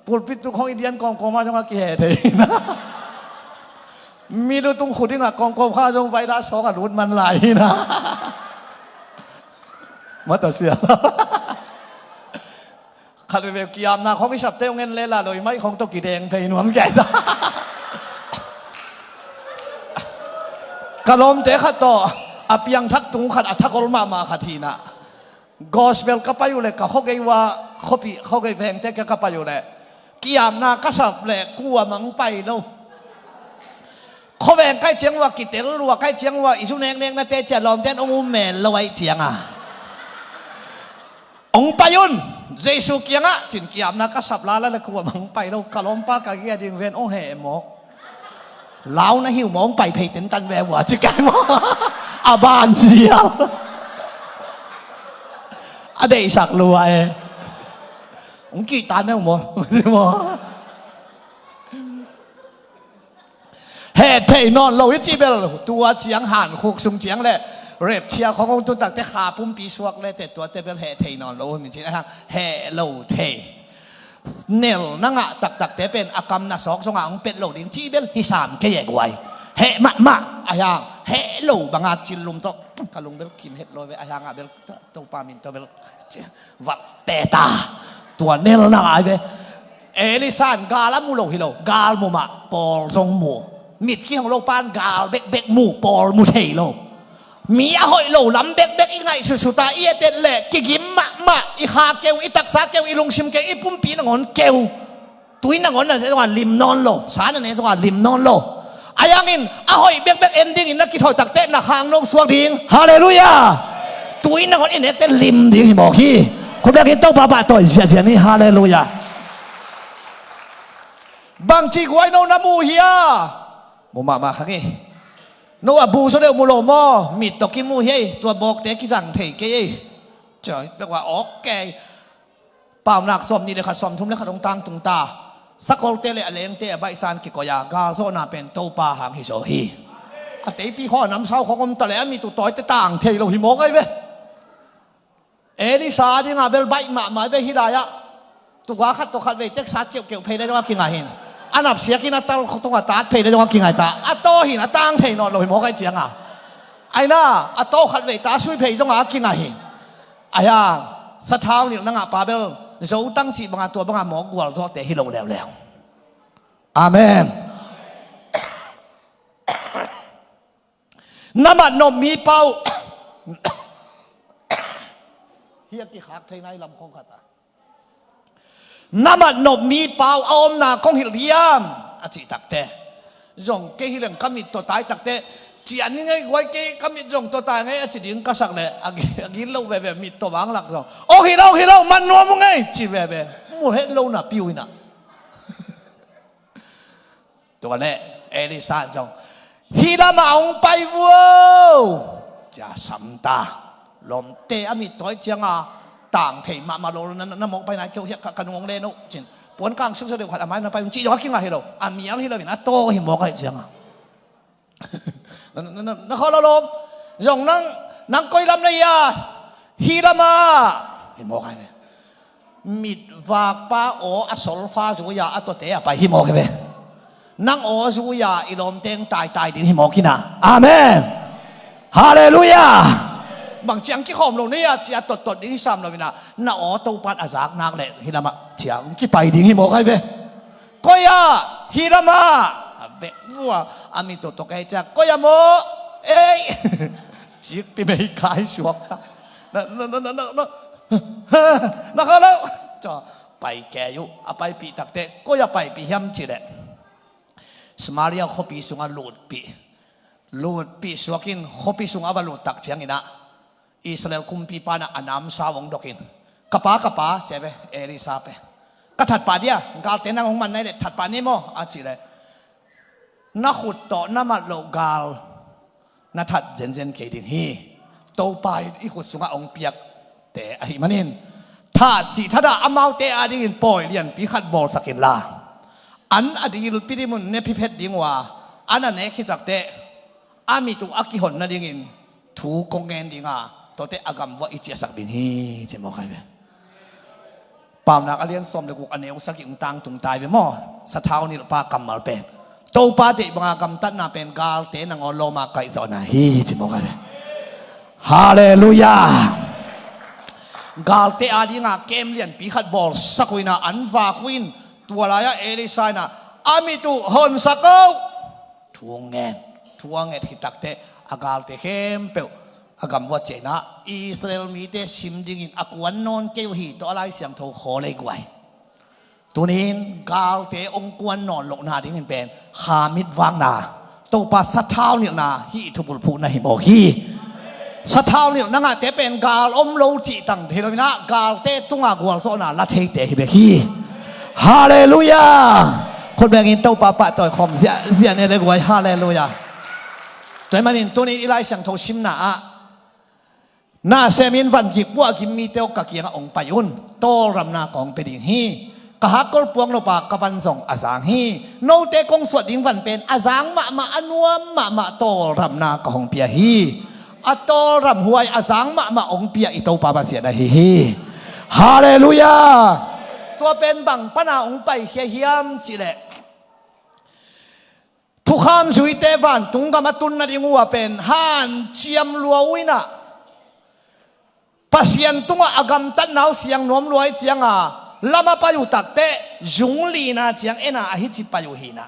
pulpit tung khong i dian kawmkawm ah zong a kiheh thei hi na. Mi lutung khut in a kawmkawm kha zong vai la sawng a lut man lai hi na. Mata sia. Khat veve kiamna khong i sapte hong en lela lo i mai khong tawh kideng phei nuam kei ta. Ka lawmte khat tawh a piangthak tung khat a thakol mahmah khat hi na. Gospel ka pai uh le ka khogei uh a, khuapi khogei vengte kia ka pai uh le kiamna ka sap le kua mang pai lo. Khuaveng kai ciang uh a kitel lua kai ciang uh a i zu nekneknate cia lawmten hong um mel lo ahih cianga hong pai un. Jesu kiangah cin kiamna ka sap lala le kua mang pai lo, ka lawmpa ka gia ding ven hong heh mawk. Lau na hiu mawng pai phei tentan ve vua ci kai maw? A ban zial. A deihsak lua e. Hong kihtan neu maw? Heh thei nawn lo hi ci bel tua ciang hankhuk sung ciang le repchia khong hong tun takte kha pumpi suak le te tuate bel heh thei nawn lo hi min ci a hang heh lo thei. Nelna ngah taktakte pen a kam na sawk zongah hong pet lo ding cih bel hi sam kei e guai. Heh mahmah a hiang heh lo banga cil lum tawh ka lung bel kim het lo ve a hiangah bel Topa min tawh bel valh teta. Tua nelna ngai ve. Elisa in gal a mu lo hi lo, gal mu mah pawl zong mu. Mit kihong lo pan gal bekbek mu, pawl mu thei lo. Mi a hoih lo lam bekbek i ngaihsutsut a i etet leh kigim mahmah, i kha keu, i taksa keu, i lungsim keu, i pumpi nangawn keu. Tui nangawn na ne zongah lim nawn lo, sa na ne zongah lim nawn lo. A yangin a hoih bekbek en dingin na kithoih takte na khangno suak ding. Halleluiah. Tui nangawn i nekte lim ding hi mawk hi. Khut bengin Topa pahtawi ziahziah ni. Halleluiah. Bangci guai no na mu hia? Mu mahmah kha ngei. No a bu zaw deuh mu lo maw? Mit tawh kimu hi ei, tua bawkte kizang thei kei ei. Cai pek ua awk kei. Paunak sawm nih le khat, sawm thum le khat hong tangtung ta. Sakolte le a lengte a baihsan kikoih a galzawhna pen Topa hang hi zaw hi. A teipi khaw a namsau khawng om ta le a mit uh tawite tang thei lo hi mawk ai ve. Elisa a dingah bel baih mahmah ve hih lai-ah. Tuga khat tawh khat vei teksat keuhkeuh phei le zong a kingai hin. A napsiakin a tal tungah tat phei le zong a kingai ta. A taw hin a tang thei nawn lo hi mawk ai cianga. Aina a taw khat vei ta sui phei zong a kingai hin. Ahiang sathau nilh na ngah pa bel zotang cih banga tua banga mawk gualzawhte hi lo leuleu. Amen. Na mat nop mi pau. Hi a kikhak thei nai lam khong khat a. Na mat nop mi pau a omna kong hilh hiam? A cih takte zong kei hi leng ka mit tawh tai takte cian ni ngei guai kei ka mit zong tawh tai ngei a ci ding ka sak le a gi- a gil lo veve mit tawh vanglak zong ong hi lo hi lo man nuam uh ngei ci veve mu het lo na piu hi na. Tua le Elisa zong hih lamah hong pai vuo cia sam ta. Lawmte a mit tawi cianga tang thei mahmah lo na, na, na mawk pai nai keu hiah ka, ka nung hong len uh cin puan kang suksa deuh khat a mai na pai un cih zong a kinga hi lo a mial hi lo in a taw hi mawk ahi cianga. Na, na, na, na, na khaw lo lawm zong nang, nang koi lam na hia? Hih lamah hi mawk ahi ve. Mitvakpa aw a solfa zui-a a tawte a pai hi mawk hi ve. Nang aw zui-a i lawmteng taitai ding hi mawk hi na. Amen. Halleluiah. Bang ciang kikhawm lo na hi-a cia tottot ding hi sam lo hi na. Na aw Topan a zak nak leh hih lamah ciang kipai ding hi mawk hi ve. Koi-ah? Hih lamah. A bek vua a mi tottok ei ciang koi-ah maw? Ei. Cikpi mei kai suak ta. Na, na, na, na, na, na. Na kha lo. Ca, pai kei uh. A paipih takte koi-ah paipih hiam cih leh Samaria khuapi sungah lutpih. Lutpih suakin khuapi sungah a va lut tak ciangin ah Israel kumpipa in ah a namsau hong dokin, "Ka pa, ka pa," ci ve, Elisha pen. "Ka thatpa dia, galte nang hong man nai leh thatpa ni maw?" a cih leh, "Na khut tawh na mat loh gal na that zenzen kei ding hi. Topa in i khut sungah hong piakte ahih manin thah cih thatah amaute adingin pawi lianpi khat bawlsak inla, an a dilpi dimun ne phiphet ding uh a, an a nek khit takteh a mit uh a kihon nadingin thu kong ngen ding a, tuate a gamvuah i ciahsak ding hi," ci mawk hi ve. Paunak a lian sawm le guk a neu sagih hong tangtung ta hi ve maw? Sathau nilhpa kammal pen, Topa deih banga gamtatna pen galte nangawn lawma kaihzawhna hi, ci mawk hi ve. Halleluiah. Galte adinga kem lianpi khat bawlsak uh hi na, an vak uh in, tua lai-ah Elisha in ah a mit uh honsak o. Thu hong ngen, thu a nget khit takteh a galte khempeuh a gamvuah ciah in ah, Israel mite sim dingin a kuan nawn kei uh hi tawh a Lai Siangtho khawl ei guai. Tuni-in galte hong kuan nawn lohna dingin pen kha mitvakna, Topa sathau nilhna, hih thubulphuhna hi mawk hi. Sathau nilh na ngahte pen gal om lo cih tang hi lo in ah, galte tungah gualzawhna la theite hi bek hi. Halleluiah. Khut bengin Topa pahtawi khawm ziahziah ni le guai. Halleluiah. Tua ahih manin tuni-in i Lai Siangtho simna ah, "Na semin van gik puah gim mite aw, ka kiangah hong pai un. Tawlramna kong pia ding hi. Ka hakkol puang nop a ka van zong a zang hi. Note kong suah ding van pen a zang mahmah, a nuam mahmah tawlramna ka hong pia hi. A tawlram huai a zang mahmah hong pia i Topa Pasian ahi hi." Halleluiah. Tua pen bang pana hong paikhia hiam cih leh, thukham zuite vantung gam a tun nading uh a pen hanciam lua uh in ah, Pasian tungah a gamtatna uh siang nuam lua ahih cianga lam a pai uh takteh zung lina ciang en a, a hici pai uh hi na.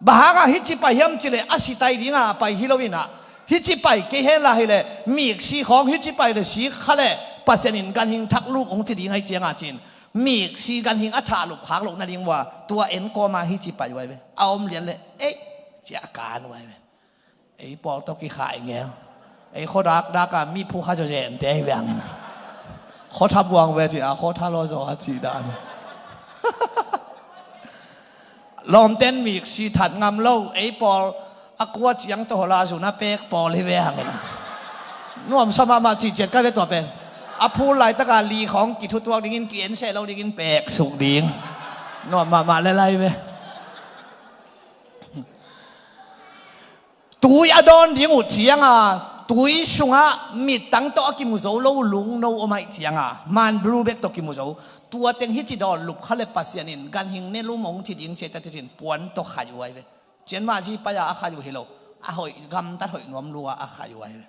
Bang hanga hici pai hiam cih leh a sitai dinga a pai hi lo in ah, hici pai kei henla hi leh miksi khawng hici pai leh sik kha leh Pasian in ganhing thak luk hong ci ding ahih cianga cin, miksi ganhing a thah lup khak loh nading uh a, tua en kawma hici pai uh ahi ve. A om lian leh, "Ei," ci-a kan uh ahi ve. Ei pawl tawh kikhai ngel. Ei khuadakdak a mi phukha zawzen te ahi ve hangin, khuatha buang ve ci-a, khuatha lua zaw a cih dan. Lawmten miksi that ngam lo, ei pawl a kua ciang tawh hola zun a pek pawl hi ve hangin a, nuamsa mahmah cih ciat ka ve tua pen. A phul laitaka li khawng kithutuak dingin, ki-enseh lo dingin pek suk ding. Nuam mahmah le lai ve. Tui a dawn ding uh cianga, tui sungah mittang tawh a kimu zo lo lungno om ahih cianga, manbru bek tawh kimu zo, tua teng hici dawn lup kha le Pasian in ganhing ne lum hong ci ding ci-a, tua teh cin puan tawh khai uh ahi ve. Cianmah zi pai-a a khai uh hi lo, a hoih, gamtat hoih nuam lua a khai uh ahi ve.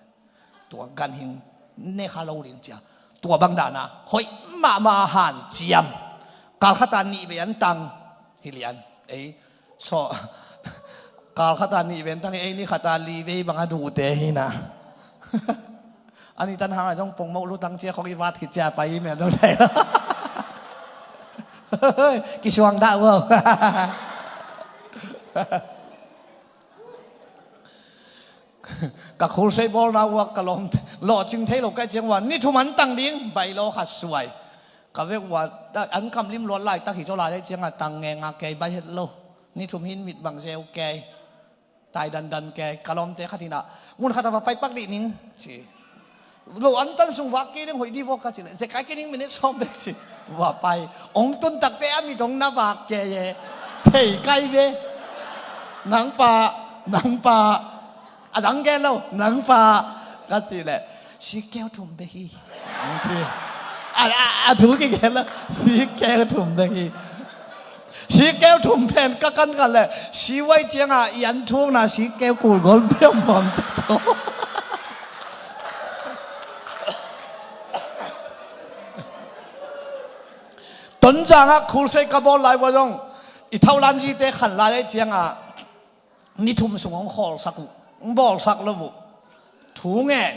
Tua ganhing ne kha lo ding ci-a, tua bang dana hoih mahmah a hanciam. Kal khata nih vei an tang hi lian. Ei, so, kal khata nih vei an tang hi, ei ni khata li vei bang a duhte hi na. A ni tan hanga zong pongmoh lutang ci-a khong i vat khit ci-a pai i mel dong thei lo. Kisuang dah uh. Ka khulsei bawlna uh a ka lawm, lawhcing thei lo ka hih ciang uh a, ni thum an tang ding, bailo khat suai. Ka vek uh a, an kamlim luat laitak hi zaw lai ahih cianga tang ngenga kei bai het lo. Ni thum hin mit bang zeu kei. Tai dandan kei. Ka lawmte khat in ah, "Mun khat a va pai pak dih ning," ci. "Lo an tan sung vak kei ding hoih dih vawk," ka cih leh, "Zekai kei ning, minute sawm bek," ci. Va pai. Hong tun takteh a mit hong na vak kei e. Thei kai ve. "Nang pa, nang pa." A dang gen lo, "Nang pa," ka cih leh, "Sik keu thum bek hi," hong ci. A, a, a thu kigen la, sikkeu thum bek hi. Sikkeu thum pen ka kan khat le, si vai ciangah i an thukna sikkeu kul gol piam bawm ta tho. Tonzangah khulsei ka bawl lai vua zong, i tholan zite khan lai ai ciangah, ni thum sung hong khawlsak uh, hong bawlsak lo uh. Thu ngen,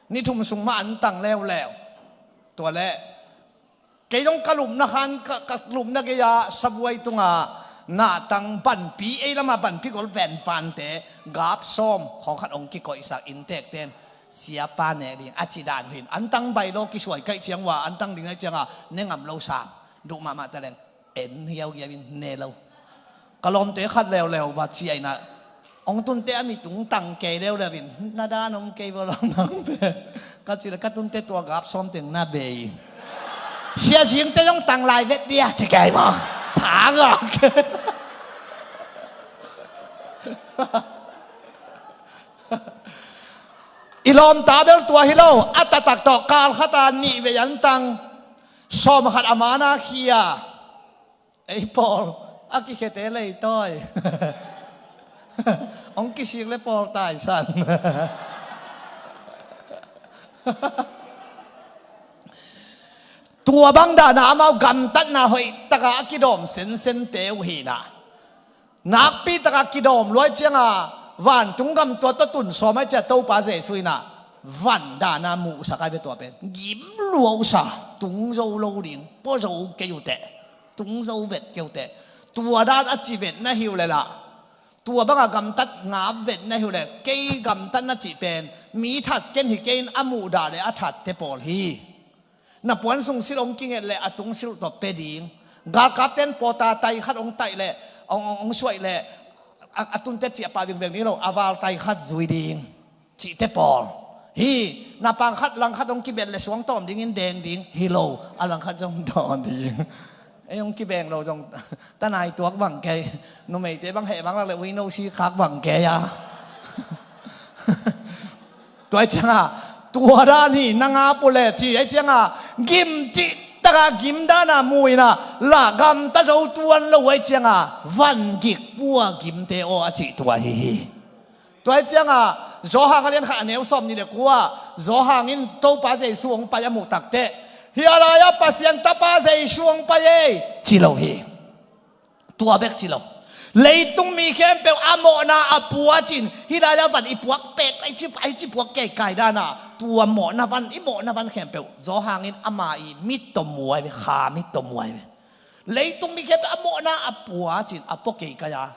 ni thum sung mah an tang leuleu. Tua leh, kei zong ka lupna khan, ka, ka lupna gei-ah sabuai tungah nahtang banpi, ei lamah banpi gol venvante, gap sawm khawng khat hong kikoihsak inntekten, siapa nek ding a ci dan uh hin. An tang bai lo kisuai kaih ciang uh a, an tang ding aih ciangah, ne ngam lo sam, duh mahmah ta leng, en hiauhiau in ne lo. Ka lawmte khat leuleu va ciah inah, hong tunte a mi tung tang kei leuleu in, na dan om kei bawlak nangte. Ka cih le ka tunte tua gap sawm teng na bei. Sia zingte zong tang lai vet dia ci kei maw. Thangak. I lawmta bel tua hi lo, a taktak tawh kal khata nih vei an tang, sawm khat a mana khia. Ei pawl, a kikhete leitawi. Hong kisik le pawl taisan. Tua bang dana amau gamtatna hoih taka a kidawm sensente uh hinah. Nakpi taka kidawm luai cianga, vantung gam tua tawh tun sawm ai cia Topa Jesu inah, van dana muhsak ai ve tua pen. Gim luausa, tung zo lo ding, pua zo kei uh teh. Tung zo vet kei uh teh. Tua dan a ci vet na hi uh leh lah. Tua banga gamtat ngap vet na hi uh leh. Kei gamtat na cih pen. Mi that ken hi kei in a muhdah le a thatte pawl hi. Na puan sung silh hong kinget leh a tung silh tawh pe ding. Galkapten pawta tai khat hong taih leh, hong, hong, hong suaih leh, a, a tunte ciah pah vingveng ding lo, a val tai khat zui ding. Cihte pawl. Hi, na pang khat lang khat hong kibet leh suang tawm dingin deng ding. Hi lo, a lang khat zong dawn ding. Ei hong kibeng lo zong, tanai tuak bang kei. Numeite bang heh bang lak leh uino si khak bang kei a. Tua ai cianga, tua dan hi, na ngap uh leh, ci ai cianga, gim cih taka gim dana mu inah, lah gamta zo tuan lo ai cianga, van gik pua gimte aw a cih tua hi hi. Tua ai cianga, Johan a lian khat a neu sawm nih le kua, Johan in Topa Jesu hong pai a muh takteh, hih a lai-ah Pasian Tapa Jesu hong pai ei, ci lo hi. Tua bek ci lo. Leitung mi khempeuh a mawhna a pua cin, hih lai-ah van i puak pek, ai ci, ai ci puak kei kai dana, tua mawhna van, i mawhna van khempeuh. Johan in ama i mit tawh muai ve, kha mit tawh muai ve. Leitung mi khempeuh a mawhna a pua cin, a pua kei kai a.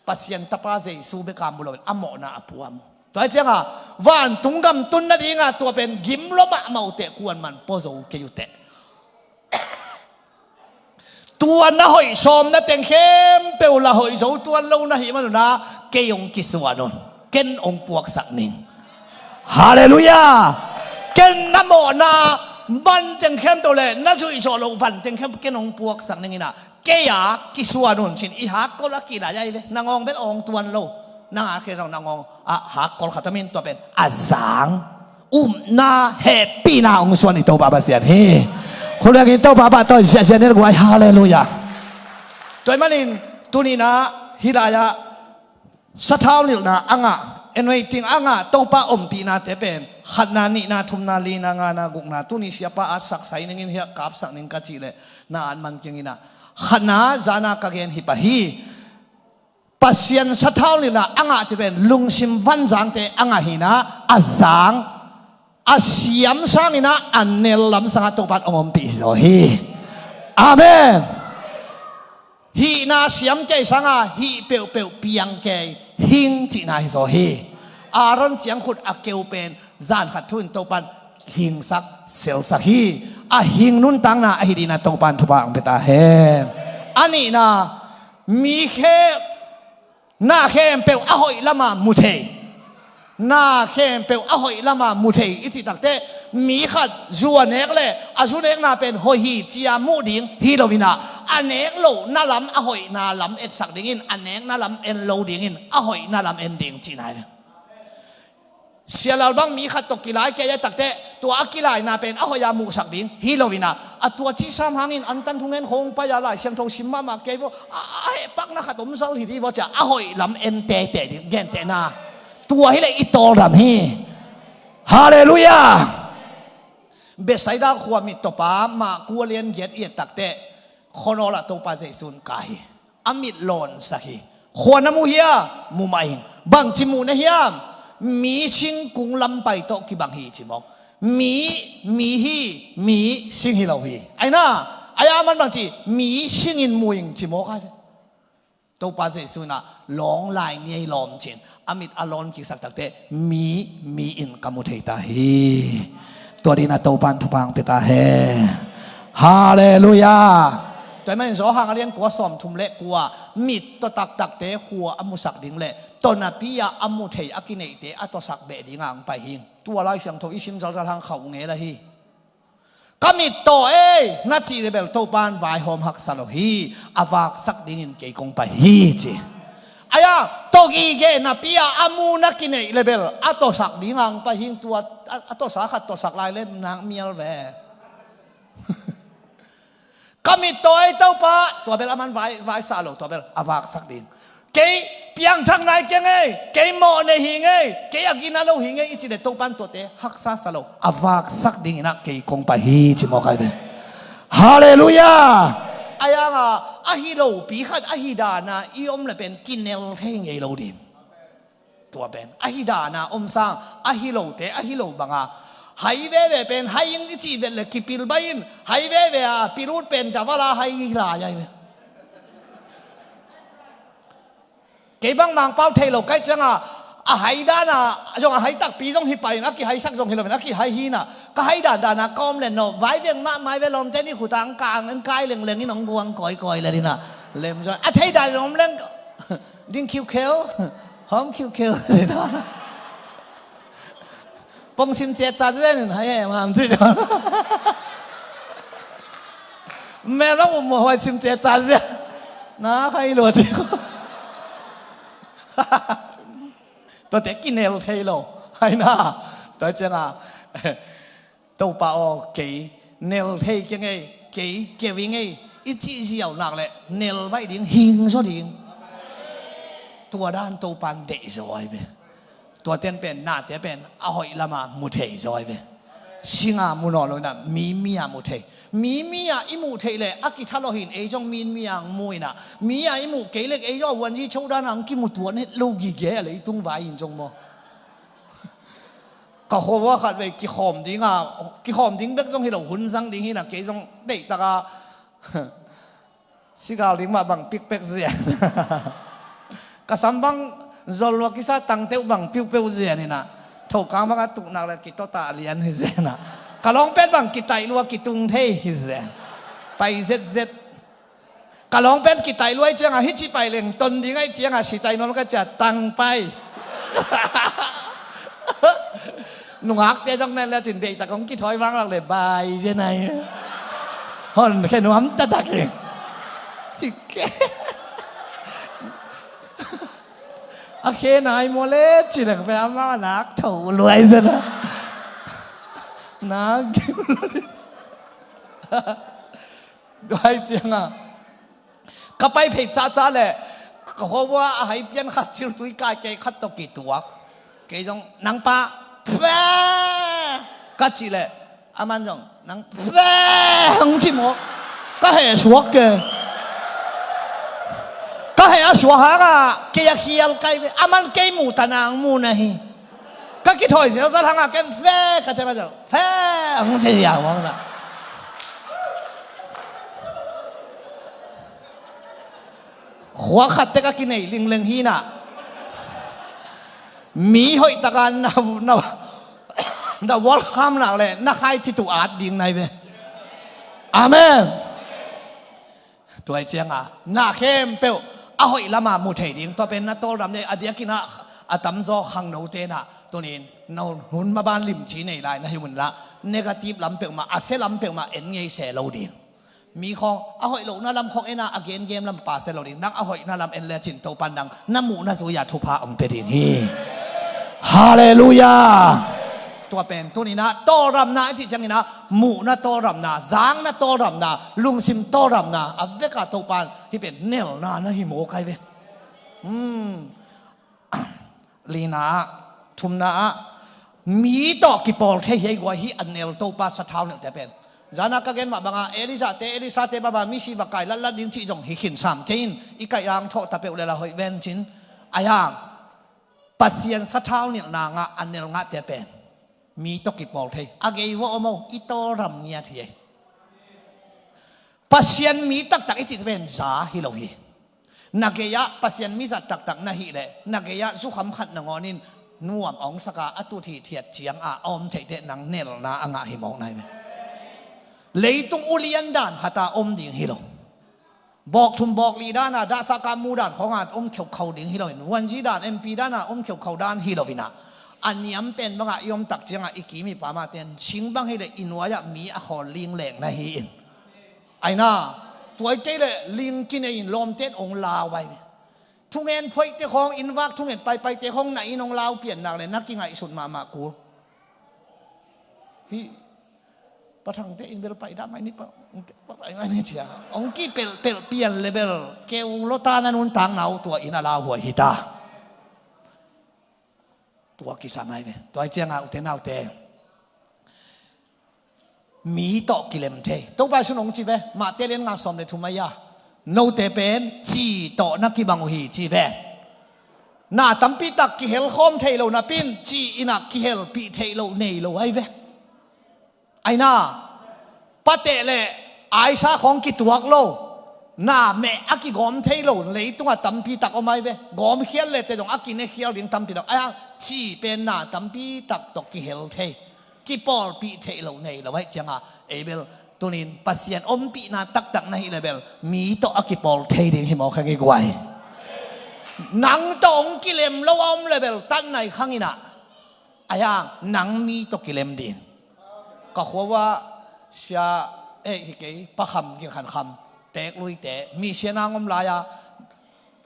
Pasian Tapa Jesu beka mu lo, a mawhna a pua mu. Tua ai cianga, vantung gam tun nadinga, tua pen gim lua mahmah uh teh kuan man pua zo kei uh teh. Tua na hoih sawm na teng khempeuh lah hoih zo tuan lo na hih manuna kei hong kisuan un. Ken hong puaksak ning. Halleluiah. Ken na mawhna van teng khempeuh le na zuih zawh loh van teng khempeuh ken hong puaksak ning inah kei a kisuan un cin i hakkol a kilai ai ve. Na ngawng bel awng tuan lo. Nang a khe zong na ngawng a hakkol khat a min tua pen a zang. Upna, hehpihna hong suan i Topa Pasian hi. Khulbiakin Topa pahtawi ziahziah ni le guai, halleluiah. Tua ahih manin tuninah hih lai-ah sathau nilhna a ngah, anointing a ngah Topa ompihnate pen khatna, nihna, thumna, lina, ngana, gukna, tuni siapa a saksai ningin hiah kapsak ning ka cih leh na at man kenginah khatna zana ka gen hi pah hi. Pasian sathau nilhna a ngah cih pen lungsim vanzangte a ngah hinah a zang, a siam sanginah a nel lamsangah Topan hong ompih hi zaw hi. Amen. Hihna siam kei sanga hih peuhpeuh piang kei hing cihna hi zaw hi. Aaron ciangkhut a keu pen zan khat thu in Topan hingsak selsak hi. A hing nuntakna ahi dina Topan thupha hong pia ta hen. A nihna, mi khe na khempeuh a hoih lama mu thei. Na khempeuh a hoih lama mu thei i cih takteh mi khat zu a nek le a zu nekna pen hoih hi cia muh ding hi loinah a nek lohna lam a hoihna lam etsak dingin a nekna lam en lo dingin a hoihna lam en ding cihna hi. Sialal bang mi khat tawh kilai kei a takteh, tua a kilaina pen a hoih a muhsak ding hi lo inah, a tua cihsam hangin antan thungen hong pai a Lai Siangtho sim mahmah kei vaw, a, a hehpakna khat om zal hi dih vaw cia a hoih lam en teitei ding gentehna. Tua hileh i tawldam hi. Halleluiah. Bethsaida khua mittawpa mah kua lian giat i et takteh, khuanawl ah Topa Jesu in kai hi. A mit lawnsak hi. Khua na mu hia? Mu mah ing. Bangci muh na hiam? Mi singkung lampai tawh kibang hi ci mawk. Mi, mi hi, mi sing hi lo hi. Aina, ai a man bangci, mi singin mu ing ci mawk ai ve. Topa Jesu inah lawng lai niai lawm cin a mit a lawn kiksak takteh mi, mi in ka mu thei ta hi. Tua dinah Topa in thupha hong pia ta hen. Halleluiah. Tua ahih manin Johan a lian kua sawmthum le kua, mit tawh taktakte khua a musak ding le tawh napi-a a mu thei a kineihte a tawsak beh dingah hong pai hi. Tua Lai Siangtho i sim zalzal hang khauh ngel ahi. Ka mit tawh ei, na cih le bel Topa in vaihawm haksa lo hi, a vaksak dingin kei kong pai hi ci. Ai-a tawh gige napi-a a mu na kineih le bel a tawsak dingah hong pai hi. Tua a, a tawsa khat tawsak lai le nak mial ve. Ka mit tawh ei Topa, tua bel a man vai, vaisa lo, tua bel a vaksak ding. Kei piangthak nai keng ei, kei mawh nei hi ngei, kei a gina lo hi ngei i cih le Topa in tuate haksa sa lo, a vaksak dinginah kei kong pai hi ci mawk ai ve. Halleluiah. Ai-anga a hi lopi khat a hi dana i om le pen kinel thei ngei lo ding. Tua pen a hi dana om sang, a hi lote a hi lo banga hai veve pen hai ing i cih vet le kipil bai in, hai veve a pil ut pen davala hai hi lai ai ve. Kei bang Mangpau thei lo kaih cianga a hai dana zong a hai takpi zong hi pai in a kihaisak zong hi lo in a kihai hi na. Ka hai dan dana ka om len no vai veng mah mai ve lawmte ni khutang ka ang kai lengleng in hong guang kawikawi le dina lem zong a thei dan om leng ding khiukheu hawm khiukheu. Pong sim cet ca zen in hai he mam ci. Mel bang um mawh huai sim cet ca zen. Na khai lua ci. Tuate kinel thei lo hai na. Tua cianga Topa aw, kei nel thei kei ngei, kei keu i ngei i cih ziau nak le nel baih ding, hing zaw ding. Tua dan Topa in deih zaw ai ve. Tua ten pen nate pen a hoih lama mu thei zaw ai ve. Singa mu nawn lo inah mi, mi-a mu thei. Mi, mi-a i muh theih le a kitha lo hin ei zong mi, mi-a mu inah mi-a i muh kei le ei zong a huanzi cho dana hong kimu tuan het lo gige a leitung vai in zong maw. Ka khuavua khat vei kikhawm dinga, kikhawm ding bek zong hi lo, hun zang ding hi na, kei zong deihtaka sigal ding mah bang pikpek zia. Ka sam bang zol lua kisa tangteuh bang piupeu zia ni na. Thokang bang a tuknak le kitota lian hi zia na. Ka lawngpen bang kitaih lua kitung thei hi zia. Pai zetzet. Ka lawngpen kitaih luai cianga hici pai leng ton ding aih cianga sitai nawn ka cia tang pai. Nungakte zong nen le cin deihtak hong kithawi vanglak le bai zenai. Hon khe nuam tatak hi. Cike. A khe nai maw le ci leng pe ama nak tho luai zena. Nak gim luai. Duai cianga ka pai phei caca le ka khuavua a hai pian khat thil tui kai kei khat tawh kituak. Kei zong nang pa phe ka cih le aman zong nang phe hong ci maw. Ka heh suak ke. Ka heh a suak hanga kei a khial kai ve. Aman kei mu ta nang mu na hi. Ka kithawi ziau zat hanga ken fe ka cema zau fe ang ci ziau hang na. Khua khat te ka kinei lingleng hi na. Mi hoih taka na, na, na welcome nak le na khai ci tu at ding nai ve. Amen. Tuai cianga na khempeuh a hoih lama mu thei ding tua pen na tawldam nei a diakin a tamzaw khangnote na tunin no hun maban limci nei lai na hi unla negative lam peuhmah a se lam peuhmah en ngei se lo ding. Mi khawng a hoih lohna lam khawng ena a gen game lam pa se lo ding nang a hoihna lam en le cin to pan dang na muhna zui-a thupha ong pe ding hi. Halleluiah. Tua pen tuninah tawldamna i cih cianginah muhna tawldamna, zangna tawldamna, lungsim tawldamna a veka Topan hih pen nelna na hi mawk ai ve. Hmm. Lina ah, thumna ah, mi tawh kipawl thei hi ei guai hi a nel Topa sathau nilhte pen. Zana ka gen mah banga Elijah te, Elisha te baba misi va kai latlat ding cih zong hi khin sam kei in, i kaih ang thawh ta peuh le la hoih ven cin. Ai hang Pasian sathau nilhna ngah a nel ngahte pen mi tawh kipawl thei. A gei va om o, i tawldam ngiat hi ei. Pasian mi taktak i cih pen za hi lo hi. Na gei-ah Pasian mi zat taktak na hih leh na gei-ah zukham khat nangawnin nuam a hong saka a tut hithiat cianga a om theihte nang nelna a ngah hi mawk nai ve. Leitung ulian dan khata om ding hi lo. Bawk thum bawk li dana dahsaka mu dan khawnga om kheukhau ding hi loin, wanzi dan, M P dana om kheukhau dan hi loinah, a niam pen bangah i om tak ciangah i kim i pam ah ten sing bang hi leh i nuai-ah mi a khawl ling leng na hi in. Aina, tuai kei leh ling kinei in lawmten ong lau vai ve. Thungen phoihte khawng, inn vak thungen paipaite khawng na inn ong lau pian nak le na kingaihsut mahmah kul. Hih pathangte in bel paidam ai ni pa, paidam ai ni cia. Ong kipelhpelh pian le bel keu lota na nuntakna uh tua in a lauhuai hita. Tua kisam ai ve. Tua ai cianga ute naute, mi tawh kilem thei. Topa Jesu in ong ci ve, Mahte lian nga sawm le thum ai-a, note pen ci tawh na kibang uh hi ci ve. Na tampi tak kihel khawm thei lo napin ci inah kihelpih thei lo nei lo ai ve. Aina, pateh le aisa khawng kituak lo, na meh a kigawm thei lo leitungah tampi tak om ai ve. Gawmkhial le te zong a kinekhial ding tampi tak ai hang, ci pen na tampi tak tawh kihel thei, kipawlpih theih lo nei lo aih cianga, ei bel tunin Pasian ompihna taktak na hih le bel mi tawh a kipawl thei ding hi mawk heng i guai. Nang tawh hong kilem lo a om le bel tatnai khanginah ai hang nang mi tawh kilem ding. Ka khua uh ah sia, eh, hi kei, Pa Kham, Gin Khan Kham, Teek Luite, mi sia nang om lai-a,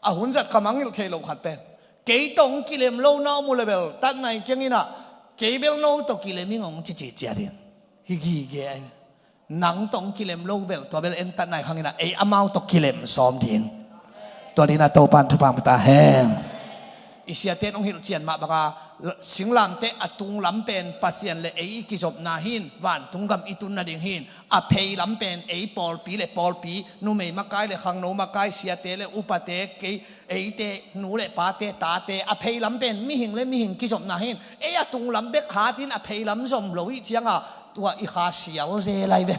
a hun zat ka mangngilh thei lo khat pen, kei tawh hong kilem lo na om uh le bel tatnai kianginah kei bel no tawh kilem ing hong cici ciat in. Hi gige ai. Nang tawh hong kilem lo bel tua bel en tatnai khanginah ei amau tawh kilem sawm ding. Tua dinah Topan thupha pia ta hen. I siate in hong hilhcian mah banga singlamteh a tunglam pen Pasian le ei i kizopna hi in, vantung gam i tun nading hi in, a pheilam pen ei pawlpi le pawlpi, numei makai le khangno makai, siate le upate, kei, eite nu le pate, tate, a pheilam pen mihing le mihing kizopna hi in, ei a tunglam bek hatin a pheilam zom lo ih cianga tua i kha sial zel ai ve.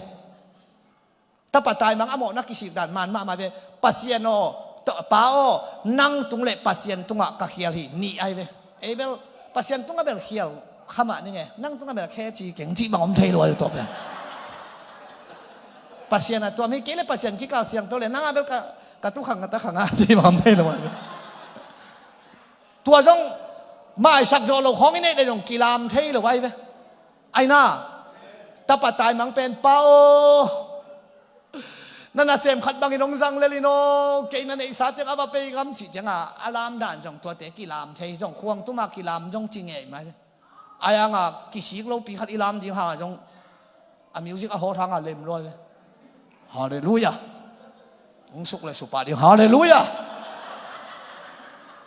Tapa taimang a mawhna kisik dan man mahmah ve. Pasian aw, Pa aw, nang tung le Pasian tungah ka khial hi, nih ai ve. Ei bel Pasian tungah bel khial kha mah ning e, nang tungah bel khe ci keng cih bang om thei lo ai tawh bel. Pasian a tuam hi kei le Pasian kikal siangtho le nangah bel ka, ka tu khang ka ta khang a cih bang om thei lo ai ve. Tua zong maisak zawh lo khawng i neih le zong kilam thei lo ai ve. Aina, tapa taimang pen, Pa aw, na nasem khat bangin hong zang lel in aw, kei na neihsa tek a va pei ngam cih cianga a lam dan zong tuate kilam thei zong, khuang tuma kilam zong ci ngei mai ve. Ai hanga kisik lopi khat i lam ding hanga zong a music a hawt hanga lem luai ve. Halleluiah. Hong suk le supah ding. Halleluiah.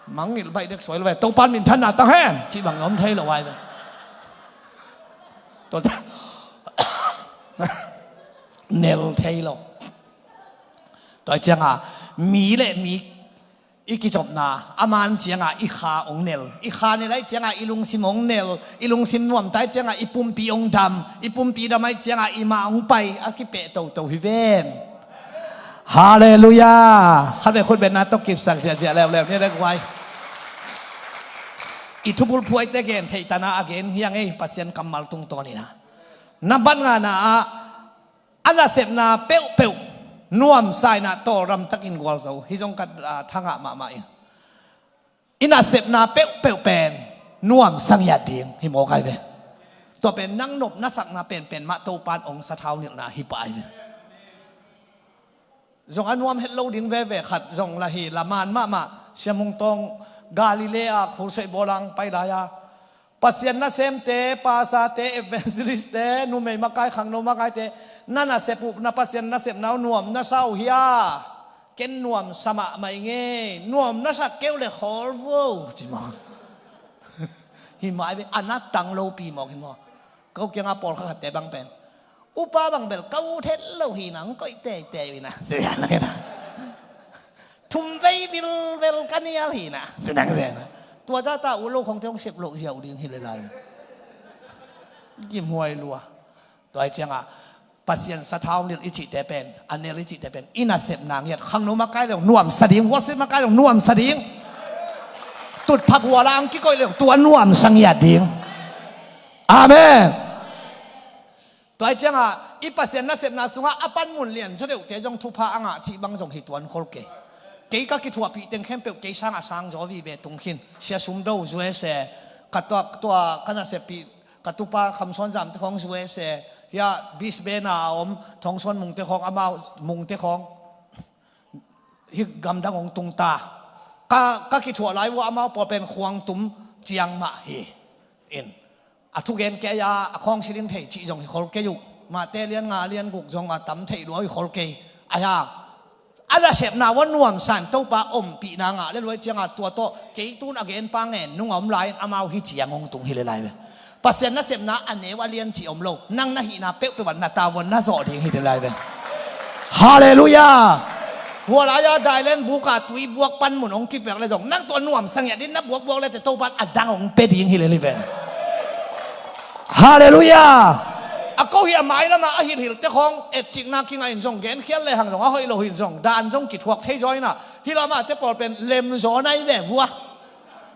Mangngilh baih dek suai lo ve. Topan minthanna tang hen cih bang om thei lo ai ve. Tua nel thei lo. Tua cianga mi le mi i kizopna a man cianga i kha hong nel, i kha nel ai cianga i lungsim hong nel, i lungsim nuamta ai cianga i pumpi hong dam, i pumpi dam ai cianga i mah hong pai a kipeh toto hi ven. Halleluiah. Khat ve khut betna tawh kipsak ziahziah leuleu ni le guai. I thubul phuaite gen theih tana a gen hiang ei, Pasian kammal tungtawn ina. Na bat ngana ah a nasepna peuhpeuh nuamsa inah tawldam takin gualzo hi zong ka, ah, thangah mahmah in. I nasepna peuhpeuh pen nuamsa ngiat ding hi mawk ai ve. Tua pen nang nop na sakna penpen mah Topan hong sathau nilhna hi pah ai ve. Zong a nuam het lo ding veve khat zong la hi, la man mahmah, Siam Hung Tawng Galilee ah khulseih bawlang pai lai-a Pasian nasemte, pastorte, evangelistte, numei makai, khangno makaite, na nasep uh, na Pasian nasepna uh nuam na sa uh hia? Ken nuam sa mahmah ing e. Nuam na sa kei uh le khawl vo, ci maw. Hi mah ve, a na tang lopi mawk hi maw. Ko kiangah pawlkhat khatte bang pen, upa bang bel ka ut het lo hi na, hong koih teitei uh hi na, ci a na hi na. Thum vei vilvel ka nial hi na, ci nang ci a na. Tua zata ut lo khongte hong sep loh ziau ding hi le lai. Gimhuai lua. Tua hi ciangah Pasian sathau nilh i cihte pen, a nel i cihte pen, i nasepna ngiat, khangno makai le hong nuamsa ding, worship makai le hong nuamsa ding. Tutphah guala hong kikoih le hong tua nuamsa ngiat ding. Amen. Tua hi ciangah i Pasian nasepna sungah a panmun lian zaw deuhte zong thupha a ngah cih bang zong hi tuan khol kei. Kei ka kithuahpih teng khempeuh kei sangah sang zaw vive tung khin. Sia Sum Do, U S A, ka tua, tua ka naseppih ka tupa Kham Suan Zam te khawng U S A, hia Brisbane a om Thong Suan Mung te khawng, amau Mung te khawng hih gamdang hong tung ta. Ka, ka kithuah lai uh a amau pawl pen khuang tum ciang mah hi. In, a thugen kei a, a khawng siling thei cih zong hi khol kei uh. Matthai lian nga lian guk zong a tam thei lua hi khol kei. A hia, a nasepna uh a nuamsa in Topa ompihna ngah le lua hi ciangah tua tawh kei tun a genpa ngen nung a om lai-in amau hih ciang hong tung hi le lai ve. Pasian nasepna a neu a lian cih om lo. Nang na hihna peuhpeuh ah na tavuan na zawh ding hi le lai ve. Halleluiah. Hua lai-a Thailand bukah tui buak panmun hong kipiak le zong nang tua nuamsa ngiat ding, na buakbuak le te Topa in a dang hong pia ding hi le lai ve. Halleluiah. A ko hi a mai lamah a hilhhilhte khawng etcikna kingah in zong genkhial lehang zong a hoih lo hi in zong dan zong kithuak thei zaw in a, hih lamah te pawl pen lemzaw nai ve vua.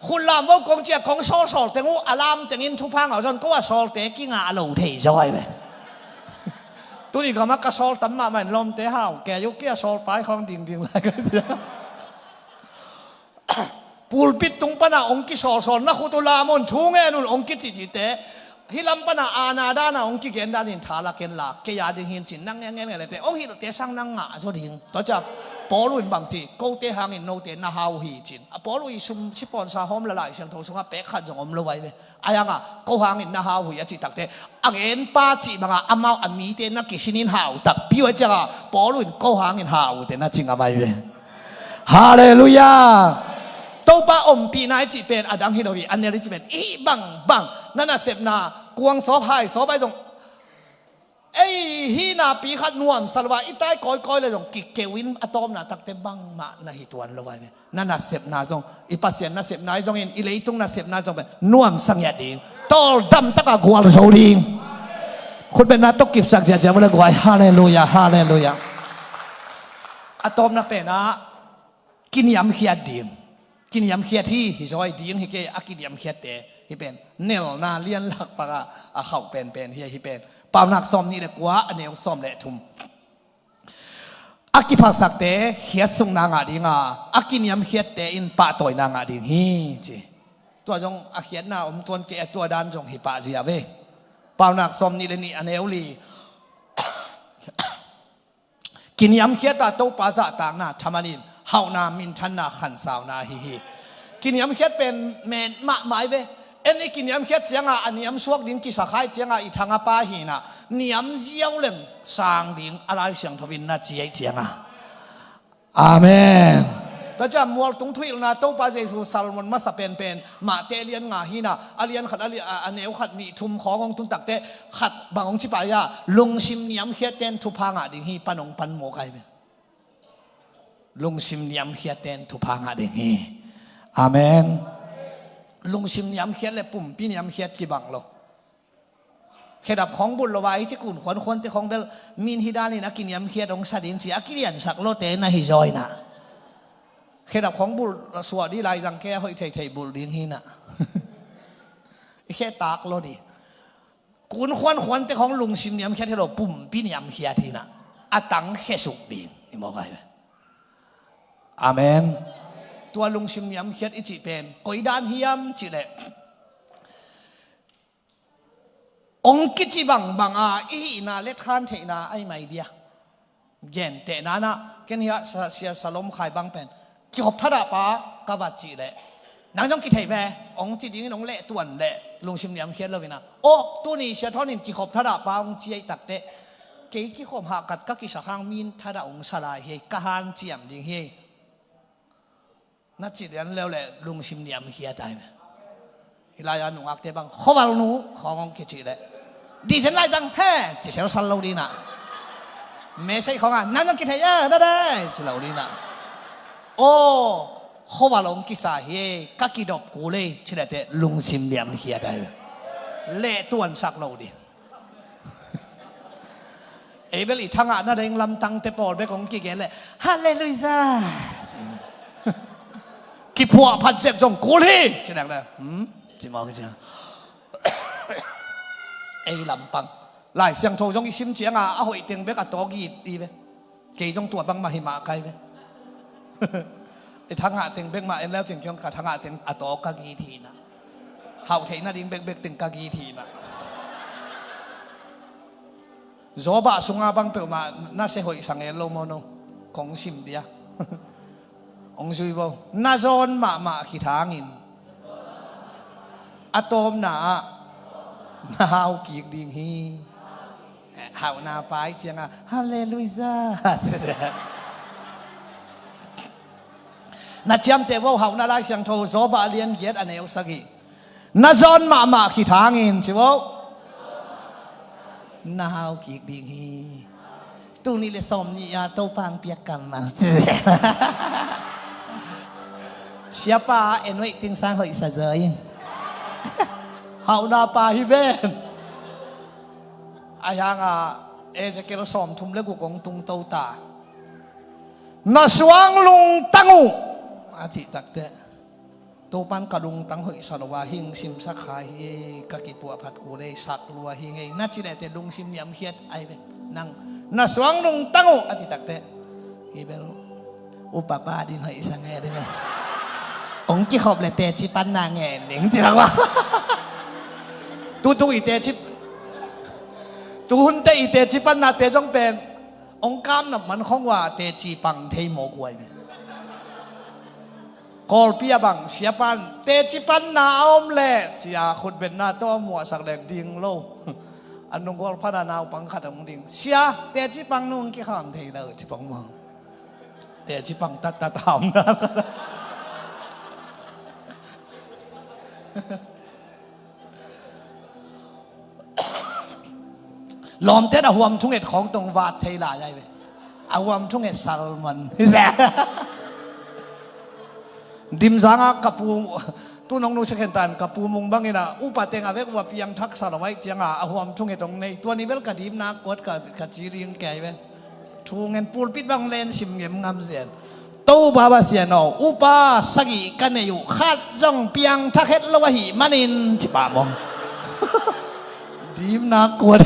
Khut lam vo kong ci a kong sawlsawl teng uh a lam tengin thupha ngah uh zaw in ko a sawlte kingah a lo thei zaw ahi ve. Tuni gamah ka sawl tam mahmah in lawmte hau kei uh, kei a sawlpai khawng dingding lai ka ci a. Pulpit tung pana hong kisawlsawl, na khut uh lam un, thu ngen un hong kicihcihte, hih lam pana aana dana hong kigen danin tha la ken la, kei a ding hi in cin, nang ngen ngen ngen lete hong hilhte sang nang ngah zaw ding. Tua ciah Paul uh in bang ci, kote hangin note na hau hi cin. A Paul uh i sum sipawnsa hawm la Lai Siangtho sungah pek khat zong om lo ahi ve. A hangah ko hangin na hau hi a cih takte, a genpa cih bangah amau a mite na kisinin hau takpi uh a ciangah Paul uh in ko hangin hau te na ci ngam ahi ve. Halleluiah. Topa ompihna i cih pen a dang hi lo hi, a nel i cih pen i hih bangbang, na nasepna kuang sawp hai sawp ahi zong, ei hih napi khat nuamsa lo a i tai kawikawi le zong kikeu in a tawpna takte bangmah na hi tuan lo ahi ve. Na nasepna zong, i Pasian nasepna zong in, i leitung nasepna zong pen nuamsa ngiat ding, tawldam takah gualzo ding. Khutbetna tawh kipsak ziahziah vua le guai. Halleluiah, halleluiah. A tawpna penah kiniamkhiat ding. Kiniamkhiat hi, hi zaw hi ding hi kei, a kiniamkhiatte hi pen nelna lianlak pakah a khauh penpen hi, hi pen Paunak sawm nih le kua, a neu sawm le thum. A kiphaksakte khiatsukna ngah dinga, a kiniamkhiatte in pahtawina ngah ding hi ci. Tua zong a khiatna om tuan kei a, tua dan zong hi pah zia ve. Paunak sawm nih le nih, a neu li. Kiniamkhiat a Topa zahtakna thaman in hauhna, minthanna, khansauna hi hi. Kiniamkhiat pen men mahmah hi ve. En i kiniamkhiat ciangah a niamsuak ding kisakhai ciangah i thangapa hinah niam ziau leng sang ding a Lai Siangtho in na ci aih ciangah. Amen. Tua ciah mualtung thuhilhna Topa Jesu sermon masa penpen Matthai lian nga hinah, a lian khat a li-, a, a neu khat nih thum khawng hong tun takte khat bang hong ci pah hi a, lungsim niamkhiat ten thupha ngah ding hi pan hong pan mawk ahi ve. Lungsim niamkhiat ten thupha ngah ding hi. Amen. Lungsim niamkhiat le pumpi niamkhiat kibang lo. Khedap khawng bulh lo a, i ci kun khuankhuante khawng bel min hi danin a kiniamkhiat hong sa ding ci a kiliansak lote na hi zaw inah. Khedap khawng bulh suah dih lai zang kei a hoih theithei bulh ding hinah. I khetak lo dih. Kun khuankhuante khawng lungsim niamkhiat hi lo, pumpi niamkhiat hinah. A tang khesuk ding. I mawk ahi ve. Amen. Tua lungsim niamkhiat i cih pen koi dan hiam cih leh, hong kici bangbang a i hihna letkhan theihna ahi mai dia. Gentehna nah, ken hiah sa-, sia Salom Khai bang pen kihop thadah pa ka va cih leh, Nang zong kithei ve, hong ci dingin hong lehtuan leh lungsim niamkhiat lo-in ah, aw, tuni Sia Thawn in kikhop thadah pa hong ci ahih takteh, kei kikhop hahkat ka kisak hang mi in thadah hong sa lai hi, ka hanciam ding hi, na ci lian leu leh lungsim niamkhiat ai ve. Hih lai-a nungakte bang khuaval nu khawng hong kicih leh, dihzen lai zang he, ci selsal lo ding ah. Message khawng ah, nang zong kithei e, dadai, ci lo ding ah. Aw, khuaval hong kisa hi, ka kidop kul hi, ci leh teh lungsim niamkhiat ai ve. Lehtuansak lo ding. Ei bel i thangah na ding lamtangte pawl bek hong kigen leh, Halleluiah, kiphuahphat zek zong kul hi, ci leh, hmm? Ci mawk hi ci. Ei lampang Lai Siangtho zong i sim ciangah a hoih teng bek a tawk it hi ve. Kei zong tua bangmah hi mah kai ve. I thangah teng bek mah en leu cin kei zong ka thangah teng a tawk ka git hi na. Hauh theih nading bekbek teng ka git hi na. Job ah sungah bang peuhmah na sia hoih sa ngel lo maw no? Kong sim dia. Hong zui vo. Na zawn mahmah khit hangin a tawpna ah na hau kik ding hi. Hauhna pa ih ciangah, Halleluiah. Na ciamteh vo, Hauhna Lai Siangtho, Job ah lian giat a neu sagih. Na zawn mahmah khit hangin, ci vo. Na hau kik ding hi. Tul nih le sawm nih a Topa hong piak kammal. Siapa en hoih ting sang hoih sa zaw ing. Hauhna pa hi ven. Ahi hangah Ezekiel sawmthum le guk hong tungto ta. Na suang lungtang uh a cih takteh, Topan ka lungtang hoihsa lo a hing simsak kha hi, ka kipuahphat kul ei, sak lua hi ngei, na ci leh teh lungsim niamkhiat ai ve. Nang na suang lungtang uh a cih takteh, hi bel upa pa ding hoihsa ngei ding e. Hong kikhop leh teci panna ngen ding ci lo a. Tutung i teci, tuhunte i teci pannate zong pen hong kamnop man khong uh a teci pang thei mawk uh ai ve. Kawlpi ah bang siapan teci panna a om leh ci-a khutbetna tawh a muahsak leh ding lo. A nung Kawlpi ah naupang khat hong ding, sia, teci pang nung kikham thei lo ci pong maw. Teci pang tattat a om na. Lawmten a huam thunget khawng tong vat thei lai ai ve. A huam thunget salmon. Dimzang ah ka pu, tu nong nu second time ka pu mung bangin a upa teng a vek uh a piangthak sa lo ai cianga a huam thunget hong nei. Tua ni bel ka dimna kuat ka, ka ci ding kei ve. Thu ngen pulpit bang len sim ngem ngam zen. Topa Pasian aw, upa sagih ka nei uh, khat zong piangthak het lo ahih manin ci pah maw. Dimna kuat.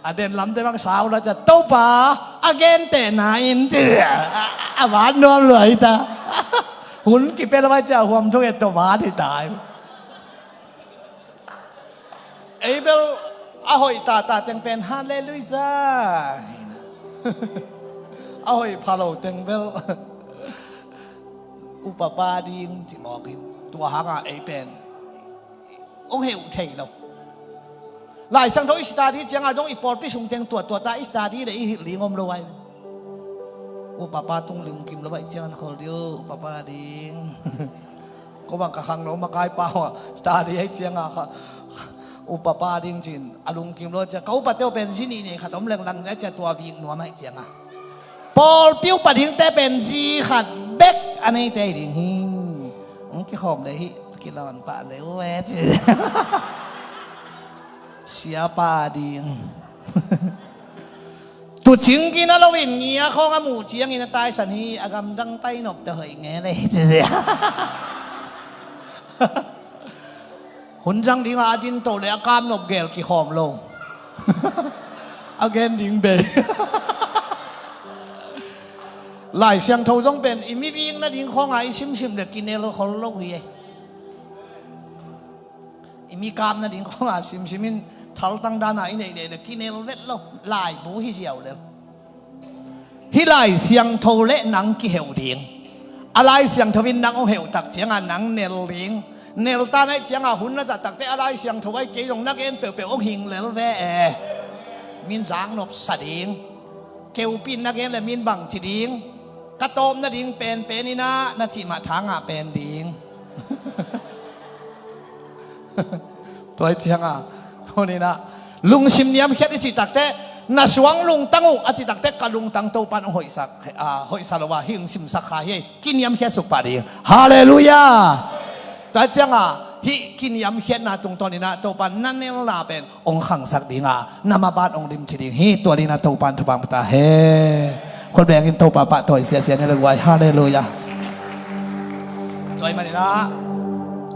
A den lamte bang sau la ca Topa a gentehna in ci a, a van nuam lua hi ta. Hun kipia lo ai ca huam thunget tawh vat hi ta. Ei bel a hoih tata teng pen Halleluiah. A hoih pha lo teng bel upa pa ding ci mawk in. Tua hangah ei pen hong heh uh thei lo. Lai Siangtho i study ciangah zong i pawlpi sung teng tuattuat a i study le i hilh ding om lo ai. Upa pa tung lungkim lo ai ciangah na khol ding, upa pa ding. Ko bang ka khangno makai pa uh a study ai ciangah kha upa pa ding cin a lungkim lo ciang ka upate uh pen zi nih nei khat om lenglang ai ciang tua vik nuam ai ciangah pawlpi upa dingte pen zi khat bek a neite hi ding hi. Hong kikhawm le hih kilawn pah le uh e ci. Siapa ding. Tucing kina loin ngia khawng a muh ciangin a taisan hi, a gamdang pai nop ta hoih nge le ci. Hun zang dingah a din to le a kam nop gel kikhawm lo. A gen ding bei. Lai Siangtho zong pen i miving nading khawngah i simsim le kinel khol lo hi e. I mi kam nading khawngah simsim in thaltang dana i neih leh le kinel vet lo. Laibu hi ziau lel. Hih Lai Siangtho le nang kiheuh ding. A Lai Siangtho in nang hong heuh tak ciangah nang nel ding. Nel ta naih ciangah hun na zat takteh a Lai Siangtho ahi kei zong na gen peuhpeuh hong hing lel ve e. Min zak nopsa ding. Keupi in na gen le min bang ci ding. Ka tawp nading penpen inah na cih mah tha ngah pen ding. Tua hi ciangah hun inah lungsim niamkhiat i cih takteh, na suang lungtang uh a cih takteh, ka lungtang Topan hong hoihsak, ah, hoihsa lo a hih hong simsak kha hi. Kiniamkhiat suk pah ding. Halleluiah. Tua hi ciangah hih kiniamkhiatna tungtawn inah Topan na nelna pen hong khangsak ding a, na maban hong limci ding hi. Tua dingin a Topan thupha pia ta hen. Khut bengin Topa pahtawi siasia ni le guai. Halleluiah. Tua ahih manin ah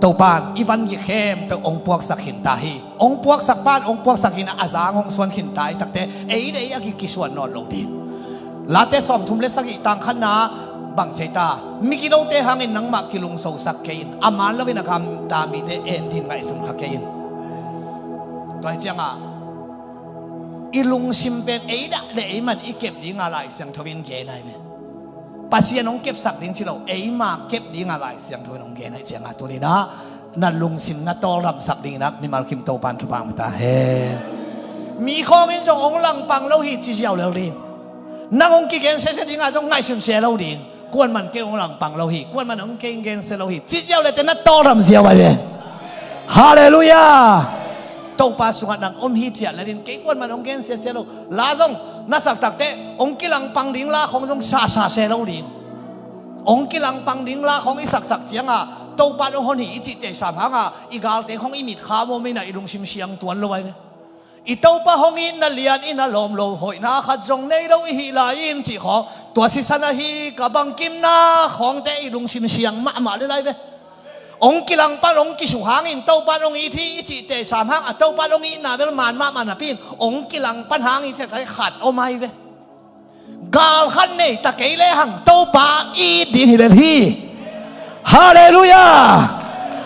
Topan i van gik khempeuh hong puaksak khin ta hi. Hong puaksak pan hong puaksak khin a, a zang hong suan khin ta hi takteh, ei le ei a gik kisuan nawn lo ding. Late sawmthum le sagih tang khatna bang ci ta, migilote hangin nangmah kilungsosak kei in, a man loin a gamta mite en dingin ngaihsun kha kei in. Tua hi ciangah i lungsim pen ei dah le ei man i kep dinga Lai Siangtho in gen ahi ve. Pasian hong kepsak ding ci lo, eima kep dinga Lai Siangtho in hong gen ahi ciangah tuni inah na lungsim na tawldamsak dingin ah mimal kim Topan thupha pia ta hen. Mi khawngin zong hong langpang lo hi ci ziau lel ding. Nang hong kigen sese dingah zong ngaihsun se lo ding. Kuaman kei hong langpang lo hi, kuaman hong kei hong gensia lo hi ci ziau lete na tawldam ziau ahi ve. Halleluiah. Topa sungah nang om hithiat le ding, kei kuaman hong gensia se lo. La zong na sak takteh hong kilangpang ding la khawng zong sasa se lo ding. Hong kilangpang ding la khawng i saksak ciangah Topa hong hon hi i cihte sam hangah i galte khawng i mit kha mawm inah i lungsim siang tuan lo ahi ve. I Topa hong itna lian in a lawm lo, hoihna khat zong nei lo i hih lai-in cih khawng, tua sisan ahi ka bangkimna khawngte i lungsim siang mahmah le lai ve. Hong kilangpan hong kisuk hangin Topan hong it hi i cihte sam hang a, Topan hong itna bel man mahmah napi-in hong kilangpan hang i cihte khat om ahi ve. Gal khat nei ta kei lehang Topa it ding hi lel hi. Halleluiah.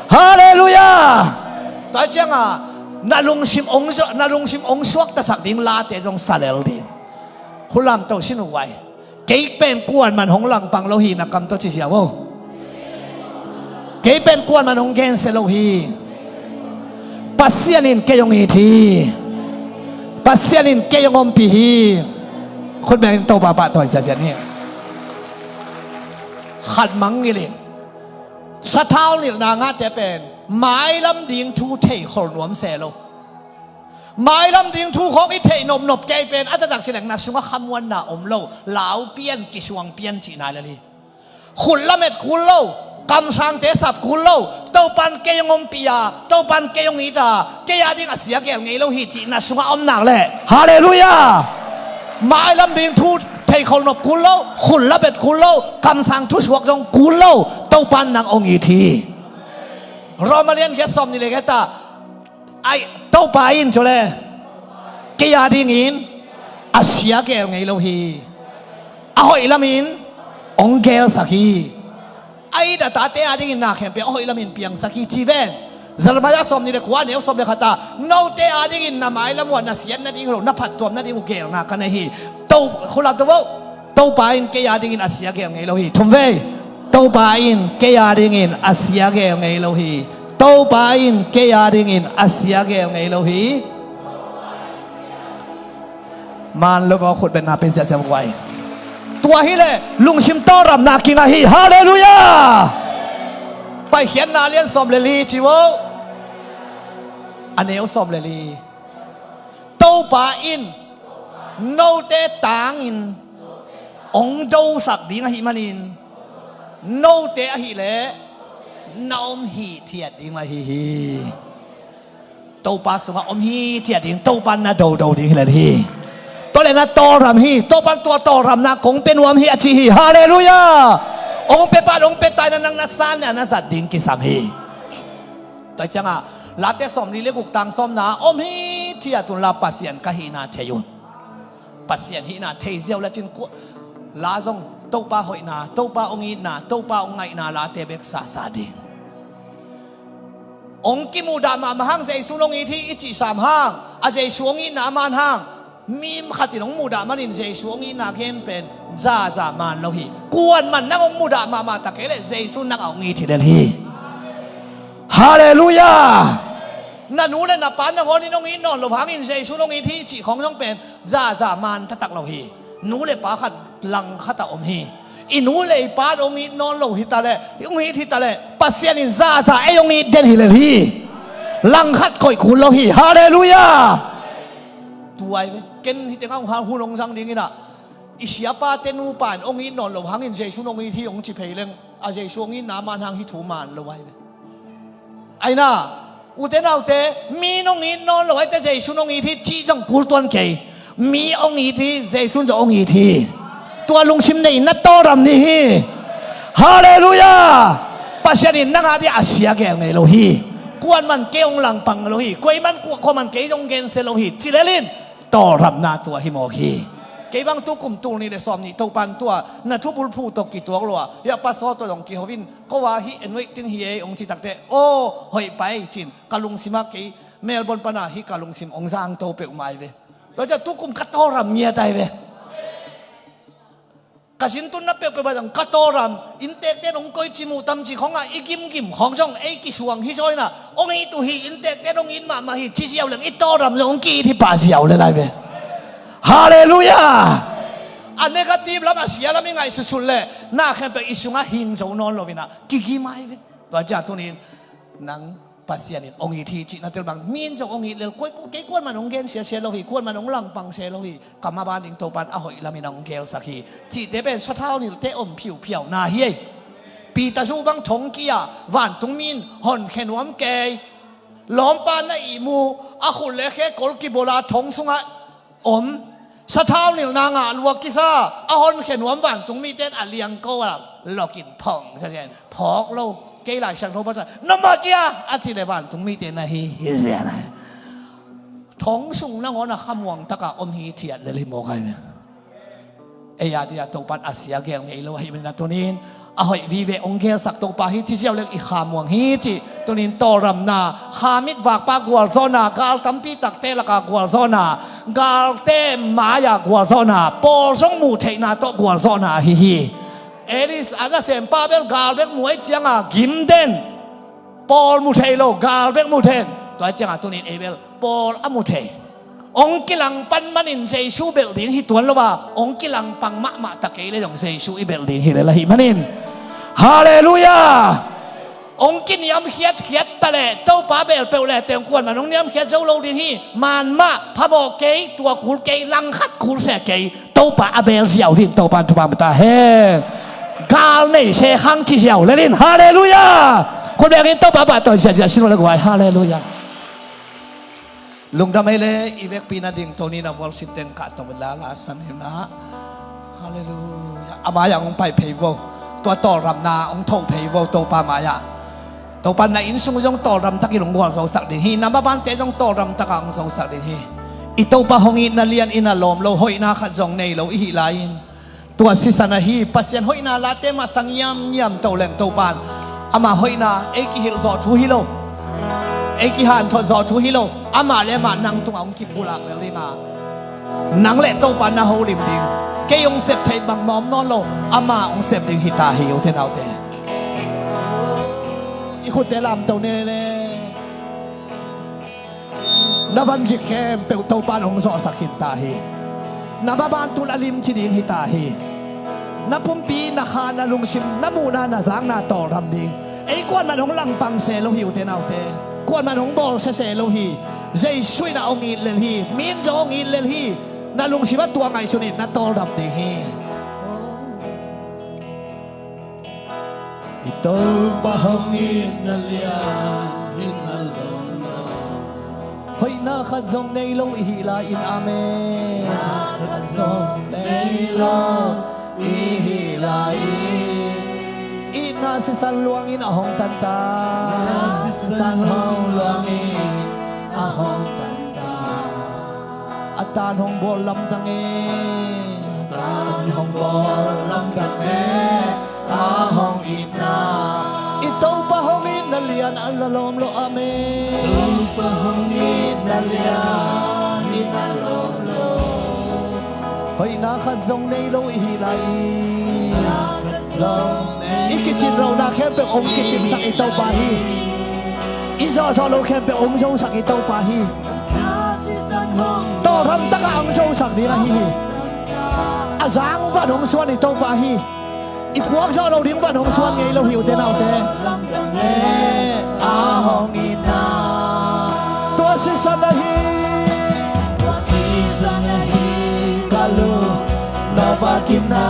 Halleluiah. Tua ciangah na lungsim hong zo-, na lungsim hong suaktasak ding late zong sa lel ding. Khulam to sin uh vai. Kei pen kuaman hong langpang lo hi na kam tawh ci ziau o. Kei pen kuaman hong gensia lo hi. Pasian in kei hong it hi. Pasian in kei hong ompih hi. Khut bengin Topa pahtawi siasia ni. Khat mangngilh in, sathau nilhna ngahte pen mailam ding thu theikhol nuam se lo. Mailam ding thu khawng i theih nopnop kei pen a taktak ci leng na sungah khamuanna om lo, lau pian, kisuang pian cihna lel hi. Khut lamet kul lo, kamsangte sap kul lo, Topan kei hong ompih a, Topan kei hong it a, kei a ding a sia gel ngei lo hi cih na sungah om nak leh. Halleluiah. Mailam ding thu theikhol nop kul lo, khut lamet kul lo, kamsang thusuak zong kul lo, Topan nang hong it hi. Roma lian giat sawm nih le giat ah, ai, Topa in cu le kei a dingin a sia gel ngei lo hi. A hoih lamin hong gelsak hi. A it a tate a dingin na khempeuh a hoih lamin piangsak hi ci ven. Jeremiah sawm nih le kua, neu sawm le khat ah, note a dingin na mailam uh ah na siat nading lo, na phattuam nading uh gelna ka nei hi. To, khulam to vo. Topa in kei a dingin a sia gel ngei lo hi. Thum vei. Topa in kei a dingin a sia gel ngei lo hi. Topa in kei a dingin a sia gel ngei lo hi. Man lo ko khut betna pe siasia vai. Tua hi le lungsim tawldamna kinga hi. Halleluiah. Paikhiatna lian sawm le li ci vo. A neu sawm le li. Topa in note tangin hong dosak ding ahih manin, note ahih leh na om hithiat ding ahi hi. Topa sungah om hithiat ding, Topa na dodo ding hi lel hi. Tua le na tawldam hi, Topa tua tawldamna kong pe nuam hi a ci hi. Halleluiah. Hong pe pan hong pe tai na nang na san le a na zat ding kisam hi. Tua ciangah Late sawm li le guk tang sawmna, om hithiat un la Pasian ka hihna thei un. Pasian hihna thei ziau le cin kua, la zong Topa hoihna, Topa hong itna, Topa hong ngaihna late bek sasa ding. Hong kimuhdah mahmah hang Jesu hong it hi i cih sam hang, a Jesu hong itna a man hang, Mi khat in hong mudah manin Jesu hong itna gen pen zaza man lo hi. Kuaman nang hong mudah mahmah ta kei leh Jesu nang a hong it hi lel hi. Halleluiah. Na nu le na pa nangawnin hong it nawn lo hangin Jesu hong it hi cih khawng zong pen zaza man taktak lo hi. Nu le pa khat langkhat ah om hi. I nu le i pa hong it nawn lo hi ta leh, hong it hi ta leh, Pasian in zaza ei hong it den hi lel hi. Langkhat koih kul lo hi. Halleluiah. Tua ai ve. Ken hi teng ah hong hang hun hong zang dingin ah, i siapate nupa in hong it nawn lo hangin Jesu hong it hi hong ci phei leng, a Jesu hong itna man hang hi thu man lo ai ve. Aina, ute naute, mi hong it nawn lo ai te Jesu hong it hi cih zong kul tuan kei. Mi hong it hi, Jesu zong hong it hi. Tua lungsim nei na tawlram ni hi. Halleluiah. Pasian in nang a dia a sia gel ngei lo hi. Kuaman kei hong langpang lo hi. Kuaman kua, kuaman kei zong gensia lo hi. Ci lel in tawlramna tua hi mawk hi. Kei bang tu kum tul nih le sawm nih Topan tua na thubulphuh tawh kituak lua, ya pasaw tawh zong kiho in, ko a hih anointing hi ei hong ci takteh, aw, hoih pai cin ka lungsim ah kei Melbourne pana hih ka lungsim hong zangto peuhmah ai ve. Tua ciah tu kum ka tawlram ngiat ai ve. Ka sintunna peuhpeuh ah zong ka tawlram, inntekte in hong koici muh tam cih khawngah i gimgim khawng zong ei kisuang hi zaw inah, hong it uh hi, inntekte in hong it mahmah hi ci ziau leng i tawlram zong hong ki-it hi pah ziau le lai ve. Halleluiah. A negative lam, a sia lam i ngaihsutsut leh na khempeuh i sungah hing zo nawn lo inah kigim ai ve. Tua ciah tunin nang Pasian in hong it hi cih na tel bang, mi in zong hong it lel, koi, kei kuaman hong gensia se lo hi, kuaman hong langpang se lo hi, ka maban ding Topan a hoih lamin a hong gelsak hi. Cihte pen sathau nilte om phiuphiau na hi ei. Peter zu bang thongki-a vantungmi in honkhia nuam kei. Lawmpa na ihmu, a khut le khe kol kibolh a thong sungah om. Sathau nilhna ngah lua kisa, a honkhia nuam vantungmite in a liangko a lokin phong zazen, phawk lo. Kei Lai Siangtho pasal, "Na mawh cia," a cih leh vantungmite na hi hi zian ai. Thong sung nangawn a khamuang takah om hithiat lel hi mawk ai ve. Ei a dia Topan a sia gel ngei lo ahih manin a tunin a hoih vive hong gelsak Topa hi ci ziau leng i khamuang hi cih tunin tawlramna, khamit vakpa gualzawhna, gal tampi takte laka gualzawhna, galte mai-a gualzawhna, pawl zong muh theihna tawh gualzawhna ahi hi. Elis a nasempa bel gal bek muh ahih cianga gim den. Pawl mu thei lo, gal bek mu thei. Tua ahih cianga tunin ei bel pawl a mu thei. Hong kilangpan manin Jesu belh ding hi tuan lo a, hong kilangpang mahmah ta kei le zong Jesu i belh ding hi lel ahih manin. Halleluiah. Hong kiniamkhiatkhiat ta leh Topa belh peuh le teng kuaman hong niamkhiat zo lo ding hi. Man mah, phamawh kei, tua kul kei, langkhat kul se kei. Topa a bel ziau ding Topan thupha mata hen. Gal nei se khang ci ziau lel in. Halleluiah. Khut bengin Topa pahtawi ziahziah sin uh le guai. Halleluiah. Lungdam ei le, i vekpi na ding tawnin a worship teng kah tawh la la san hi na. Halleluiah. A mai-ah hong pai phei vo. Tua tawlramna hong tho phei vo Topa mai-ah. Topa na inn sung zong tawlram takin hong gualzosak ding hi. Na mabante zong tawlram takah hong zosak ding hi. I Topa hong itna lian in a lawm lo, hoihna khat zong nei lo i hih lai-in. Tua sisan ahi, Pasian hoihna late masa ngiamngiam to leng Topan ama hoihna ei kihilh zawh thu hi lo, ei kihanthawn zawh thu hi lo. Amah le amah nang tungah hong kipulak lel ding a, nang le Topa na holim ding. Kei hong sep theih bang mawm nawn lo, ama hong sep ding hi ta hi, ute naute. I khutte lamto nene. Na van gik khempeuh Topan hong zawhsak khin ta hi. Na maban tul a limci ding hi ta hi. Na pumpi, na kha, na lungsim, na muhna, na zakna tawlram ding. Ei kuaman hong langpang se lo hi, ute naute. Kuaman hong bawlsia se lo hi. Jesu in a hong it lel hi. Mi in zong hong it lel hi. Na lungsim a tua ngaihsun in na tawlram ding hi. I Topa hong itna lian in a lawm lo. Hoihna khat zong nei lo i hih lai-in, amen. Hoihna khat zong nei lo i hih lai-in. Itna sisan luangin a hong tanta. Itna sisan hong luangin a hong tanta. A tan hong bawl lamdang e. A tan hong bawl lamdang e. A hong itna. I Topa hong itna lian a lawm lo, amen. Topa hong itna lian in a lawm lo. Hoihna khat zong nei lo i hi lai hi. I kicin lohna khempeuh hong kicinsak i Topa hi. I zawhzawh loh khempeuh hong zosak i Topa hi. Tawlham takah hong zosak ding ahi hi. A zang van hong suan i Topa hi. I puak zawh lo ding van hong suan ngei lo hi, ute naute. Eh, a hong itna. Tua sisan ahi. Tua sisan ahi ka lungnuam a kipna.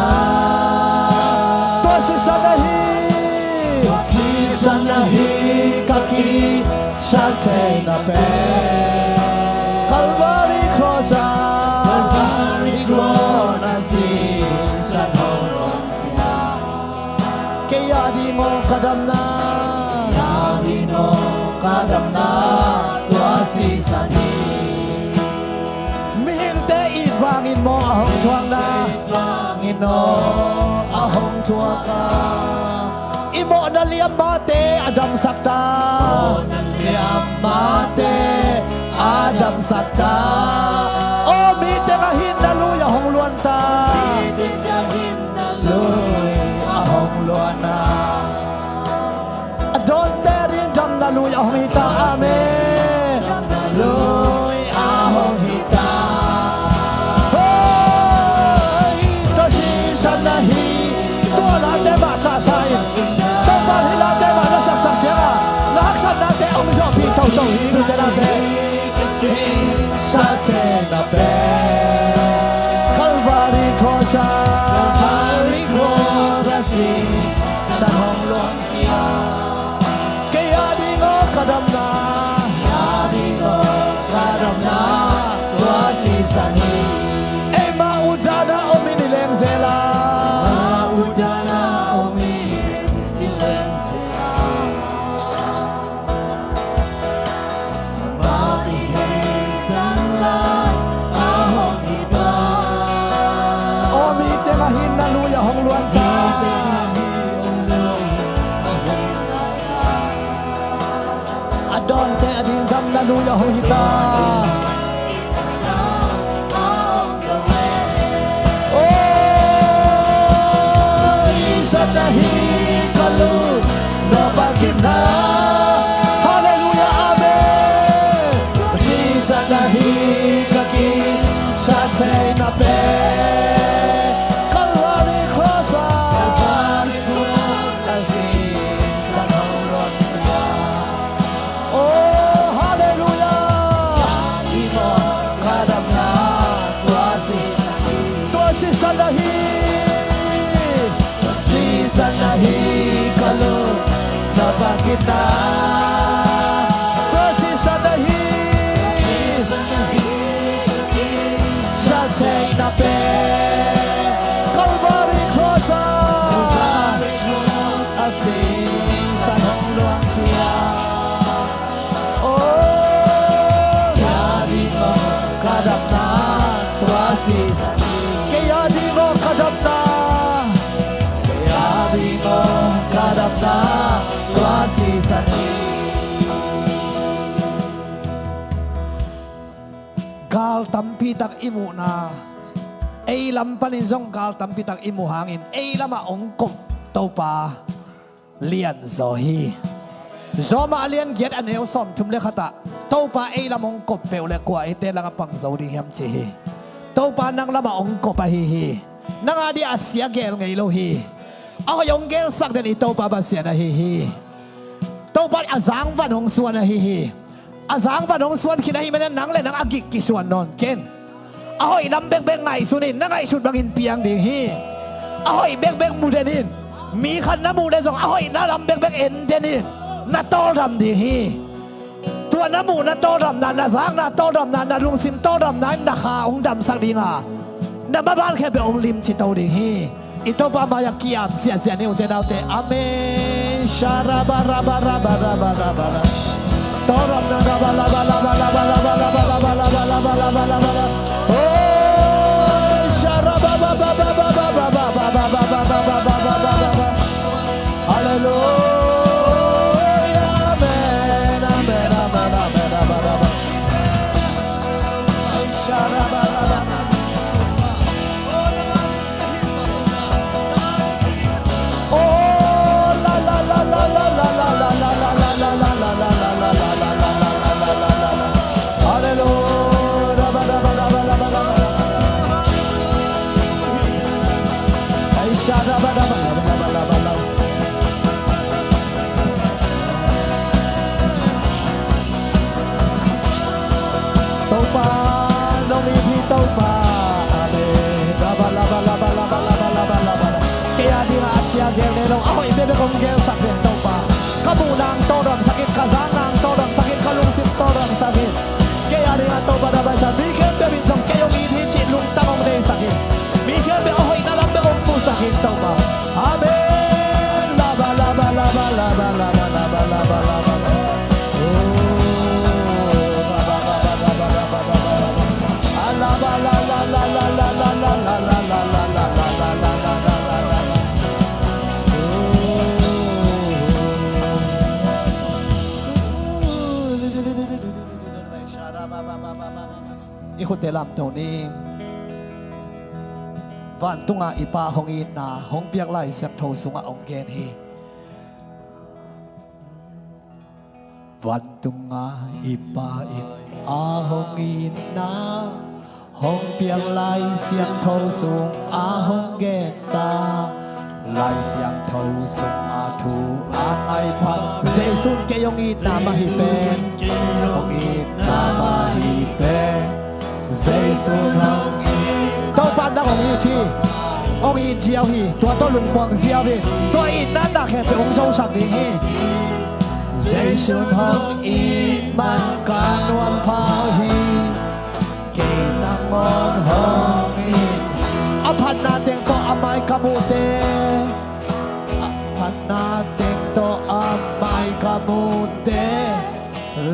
Tua sisan ahi. Tua sisan ahi ka kisat theihna pen. Calvary Cross ah. Calvary Cross ah sisan hong luang. Kei a ding aw ka damna. Kei a ding aw ka damna, tua sisan hi. Mihingte it vangin maw a hong thuakna. It vangin maw a hong thuak a. I mawhna liammate a damsak ta. Mawhna liammate a damsak ta. Aw, mi teng a hinna lui a hong luan ta. Mi teng a hin na lui a hong luan a. A dawnte ding damna lui a hong hi ta. Amen. Damna lui a hong hi ta. Hoi, tua sisan ahi. Tua late mah sahsah in. Topa hih late mah na saksak ciangin na haksatnate hong zawhpih toto hi. Ute naute. Sa te na pe. Calvary Cross ah. Calvary Cross ah sisan hong luang hi a. Kei a ding aw ka damna. Kei a ding aw ka damna, tua sisan hi. Eimah utdan a om in i leng zel a. Eimah utdan a om in i leng zel a. Aw, mi teng a hinna lui a hong luan ta. A dawnte a ding damna lui a hong hi ta. Aw, sisan ahi ka lungnuam a kipna. Halleluiah, amen. Sisan ahi ka kisat theihna pen. Calvary Cross ah. Calvary Cross ah sisan hong luang. Oh, halleluiah. Ka damna tua sisan ahi. Tua sisan ahi ka lungnuam a kipna. Tua sisan ahi. Sa theihna pen. Calvary Cross ah. A sisan hong luang khia. Oh, kei a ding aw ka damna tua sisan hi. Kei a ding aw ka damna. Kei a ding aw ka damna tua sisan hi. Gal tampi tak i muhna, ei lam panin zong gal tampi tak i muh hangin ei lamah hong kop Topa lianzaw hi. Rom a lian giat a neu sawmthum le khat ah Topa ei lam hong kop peuh le kua eite langah pang zo ding hiam ci hi. Topa nang lamah hong kop ahi hi. Nang a ding a sia gel ngei lo hi. A hoih hong gelsak den i Topa Pasian ahi hi. Topa a zangvan hong suan ahi hi. A zangvan hong suan khin ahih manin nang le nang a gik kisuan nawn ken. A hoih lam bekbek ngaihsun in, na ngaihsut bangin piang ding hi. A hoih bekbek mu den in. Mi khat na muh le zong a hoih na lam bekbek en den in. Na tawldam ding hi. Tua na muh na tawldamna, na zakna tawldamna, na lungsim tawldamna in na kha hong damsak ding a, na maban khempeuh hong limci to ding hi. I Topa mai-ah ki-ap ziahziah ni, ute naute. Amen. Sharaba raba raba raba raba raba. Toraba raba raba raba raba. Oh, sharaba ba ba ba ba ba. Hallelujah. Amen. Amen. Amen. Amen. Amen. Sharaba raba. Topa, nong it hi Topa. Amen. Laba, laba, laba. Kei a dingah a sia gel nei lo, a hoih bekbek hong gelsak in Topa. Ka muhna hong tawldamsak in, ka zakna hong tawldamsak in, ka lungsim tawldamsak in. Kei a dingah Topa na baihsa, mi khempeuh in zong kei hong it hi cih lungtang hong neisak in. Mi khempeuh a hoihna lam bek hong pusak in Topa. Amen. Laba, laba, laba. I khutte lamto ning. Vantunga i Pa hong itna hong piak Lai Siangtho sungah hong gen hi. Vantunga i Pa in a hong itna hong piak Lai Siangtho sungah hong gen ta. Lai Siangtho sungah thu a ngai pha. Jesuh in kei hong itna mah hi pen. Hong itna mah hi pen. Jesuh in hong it. Topa in nang hong it hi. Hong it ziau hi. Tua tawh lungmuang ziau hi. Tua itna na khempeuh hong zosak ding hi. Jesuh in hong it man ka nuam pha hi. Kei nangawn hong it hi. A phatna teng tawh a mai ka muhte. A phatna teng tawh a mai ka muhte.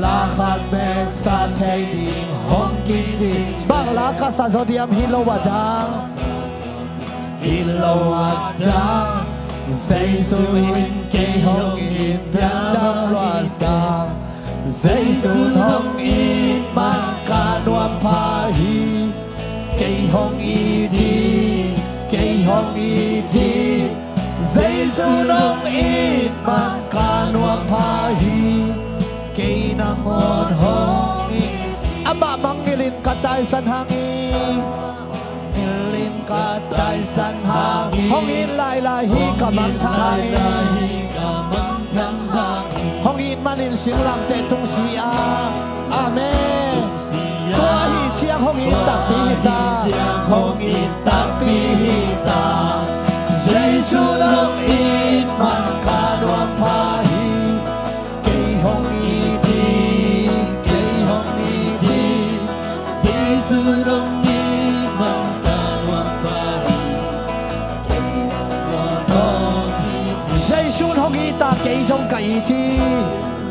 La khat bek sa thei ding hong kici. Bang la ka sa zaw diam hi lo a dang. Hi lo a dang. Jesuh in kei hong it piang dang lua sang. Jesuh in hong it man ka nuam pha hi. Kei hong it hi, kei hong it hi. Jesuh in hong it man ka nuam pha hi. Kei nangawn hong it hi. Amah mangngilh in ka taisan hang hi. Mangngilh in ka taisan hang hi. Hong it lailai hi ka mangthang hang hi. Hong it manin singlamteh tungsi a. Amen. Tua ahih ciang hong it takpi hi ta. Hong it takpi hi ta. Jesuh in hong it man ka nuam pha hi. Kei hong it hi, kei hong it hi. Jesuh in hong it man ka nuam pha hi. Kei nangawn hong it hi. Jesuh in hong it a, kei zong ka it hi.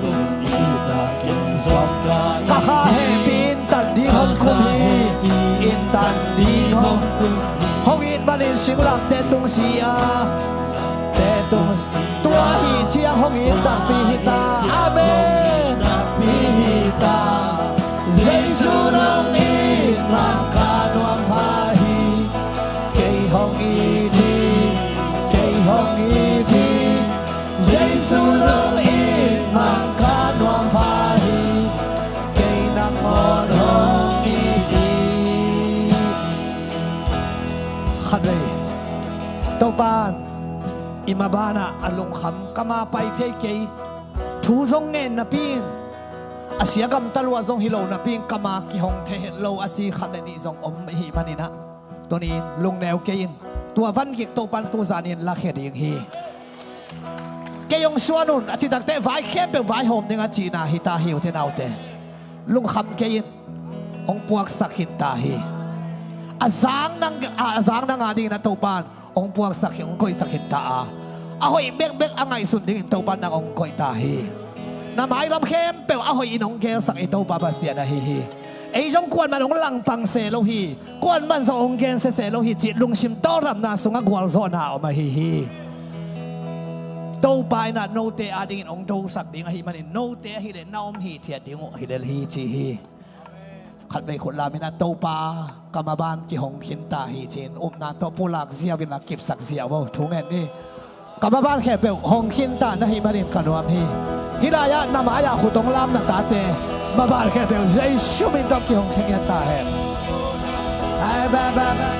Hong it a, kei zong ka it hi. Ka kha hehpih in tan ding hong kum hi. Ka kha hehpih in tan ding hong kum hi. Hong it manin singlamteh tungsi a. Te tungsi. Tua ahih ciang hong it takpi hi ta. Amen. Takpi hi ta. Jesuh in hong it man ka nuam pha hi. Kei hong it hi. Kei hong it hi. Jesuh in hong it man ka nuam pha hi. Kei nangawn hong it hi. Khatvei Topa'n i mabanah a lungkham, ka ma pai thei kei, thu zong ngen napi in, a sia gamta lua zong hi lo napi in ka ma kihong thei het lo a ci khat le nih zong om ahih maninah, tuni in lungneu kei in, tua vangik Topa'n tuzan in lakhia ding hi. Kei hong suan un a ci takteh vai khempeuh vaihawm ding a cihna hi ta hi ute naute. Lungkham kei in, hong puaksak khin ta hi. A zang nang, a zang nang a dingin a Topa'n hong puaksak khin, hong koihsak khin ta a, a hoih bekbek a ngaihsun dingin Topa'n nang hong koih ta hi. Na mailam khempeuh a hoih in hong gelsak i Topa Pasian ahi hi. Ei zong kuaman hong langpang se lo hi. Kuaman zong hong gen sese lo hi cih lungsim tawldamna sungah gualzawhna om ahi hi. Topa inah note adingin hong dosak ding ahih manin note ahileh na om hithiat ding uh hi lel hi ci hi. Khatvei khut lam inah Topa ka maban kihong khinta hi ci-in upna tawh pulak ziau inah kipsak ziau aw thu ngen ni. Ka maban khempeuh hong khinta na hih manin ka nuam hi. Hih lai-ah na mai-ah khut hong lam na tate maban khempeuh Jesu min tawh kihong khin ngiat ta hen. Amen, amen, amen.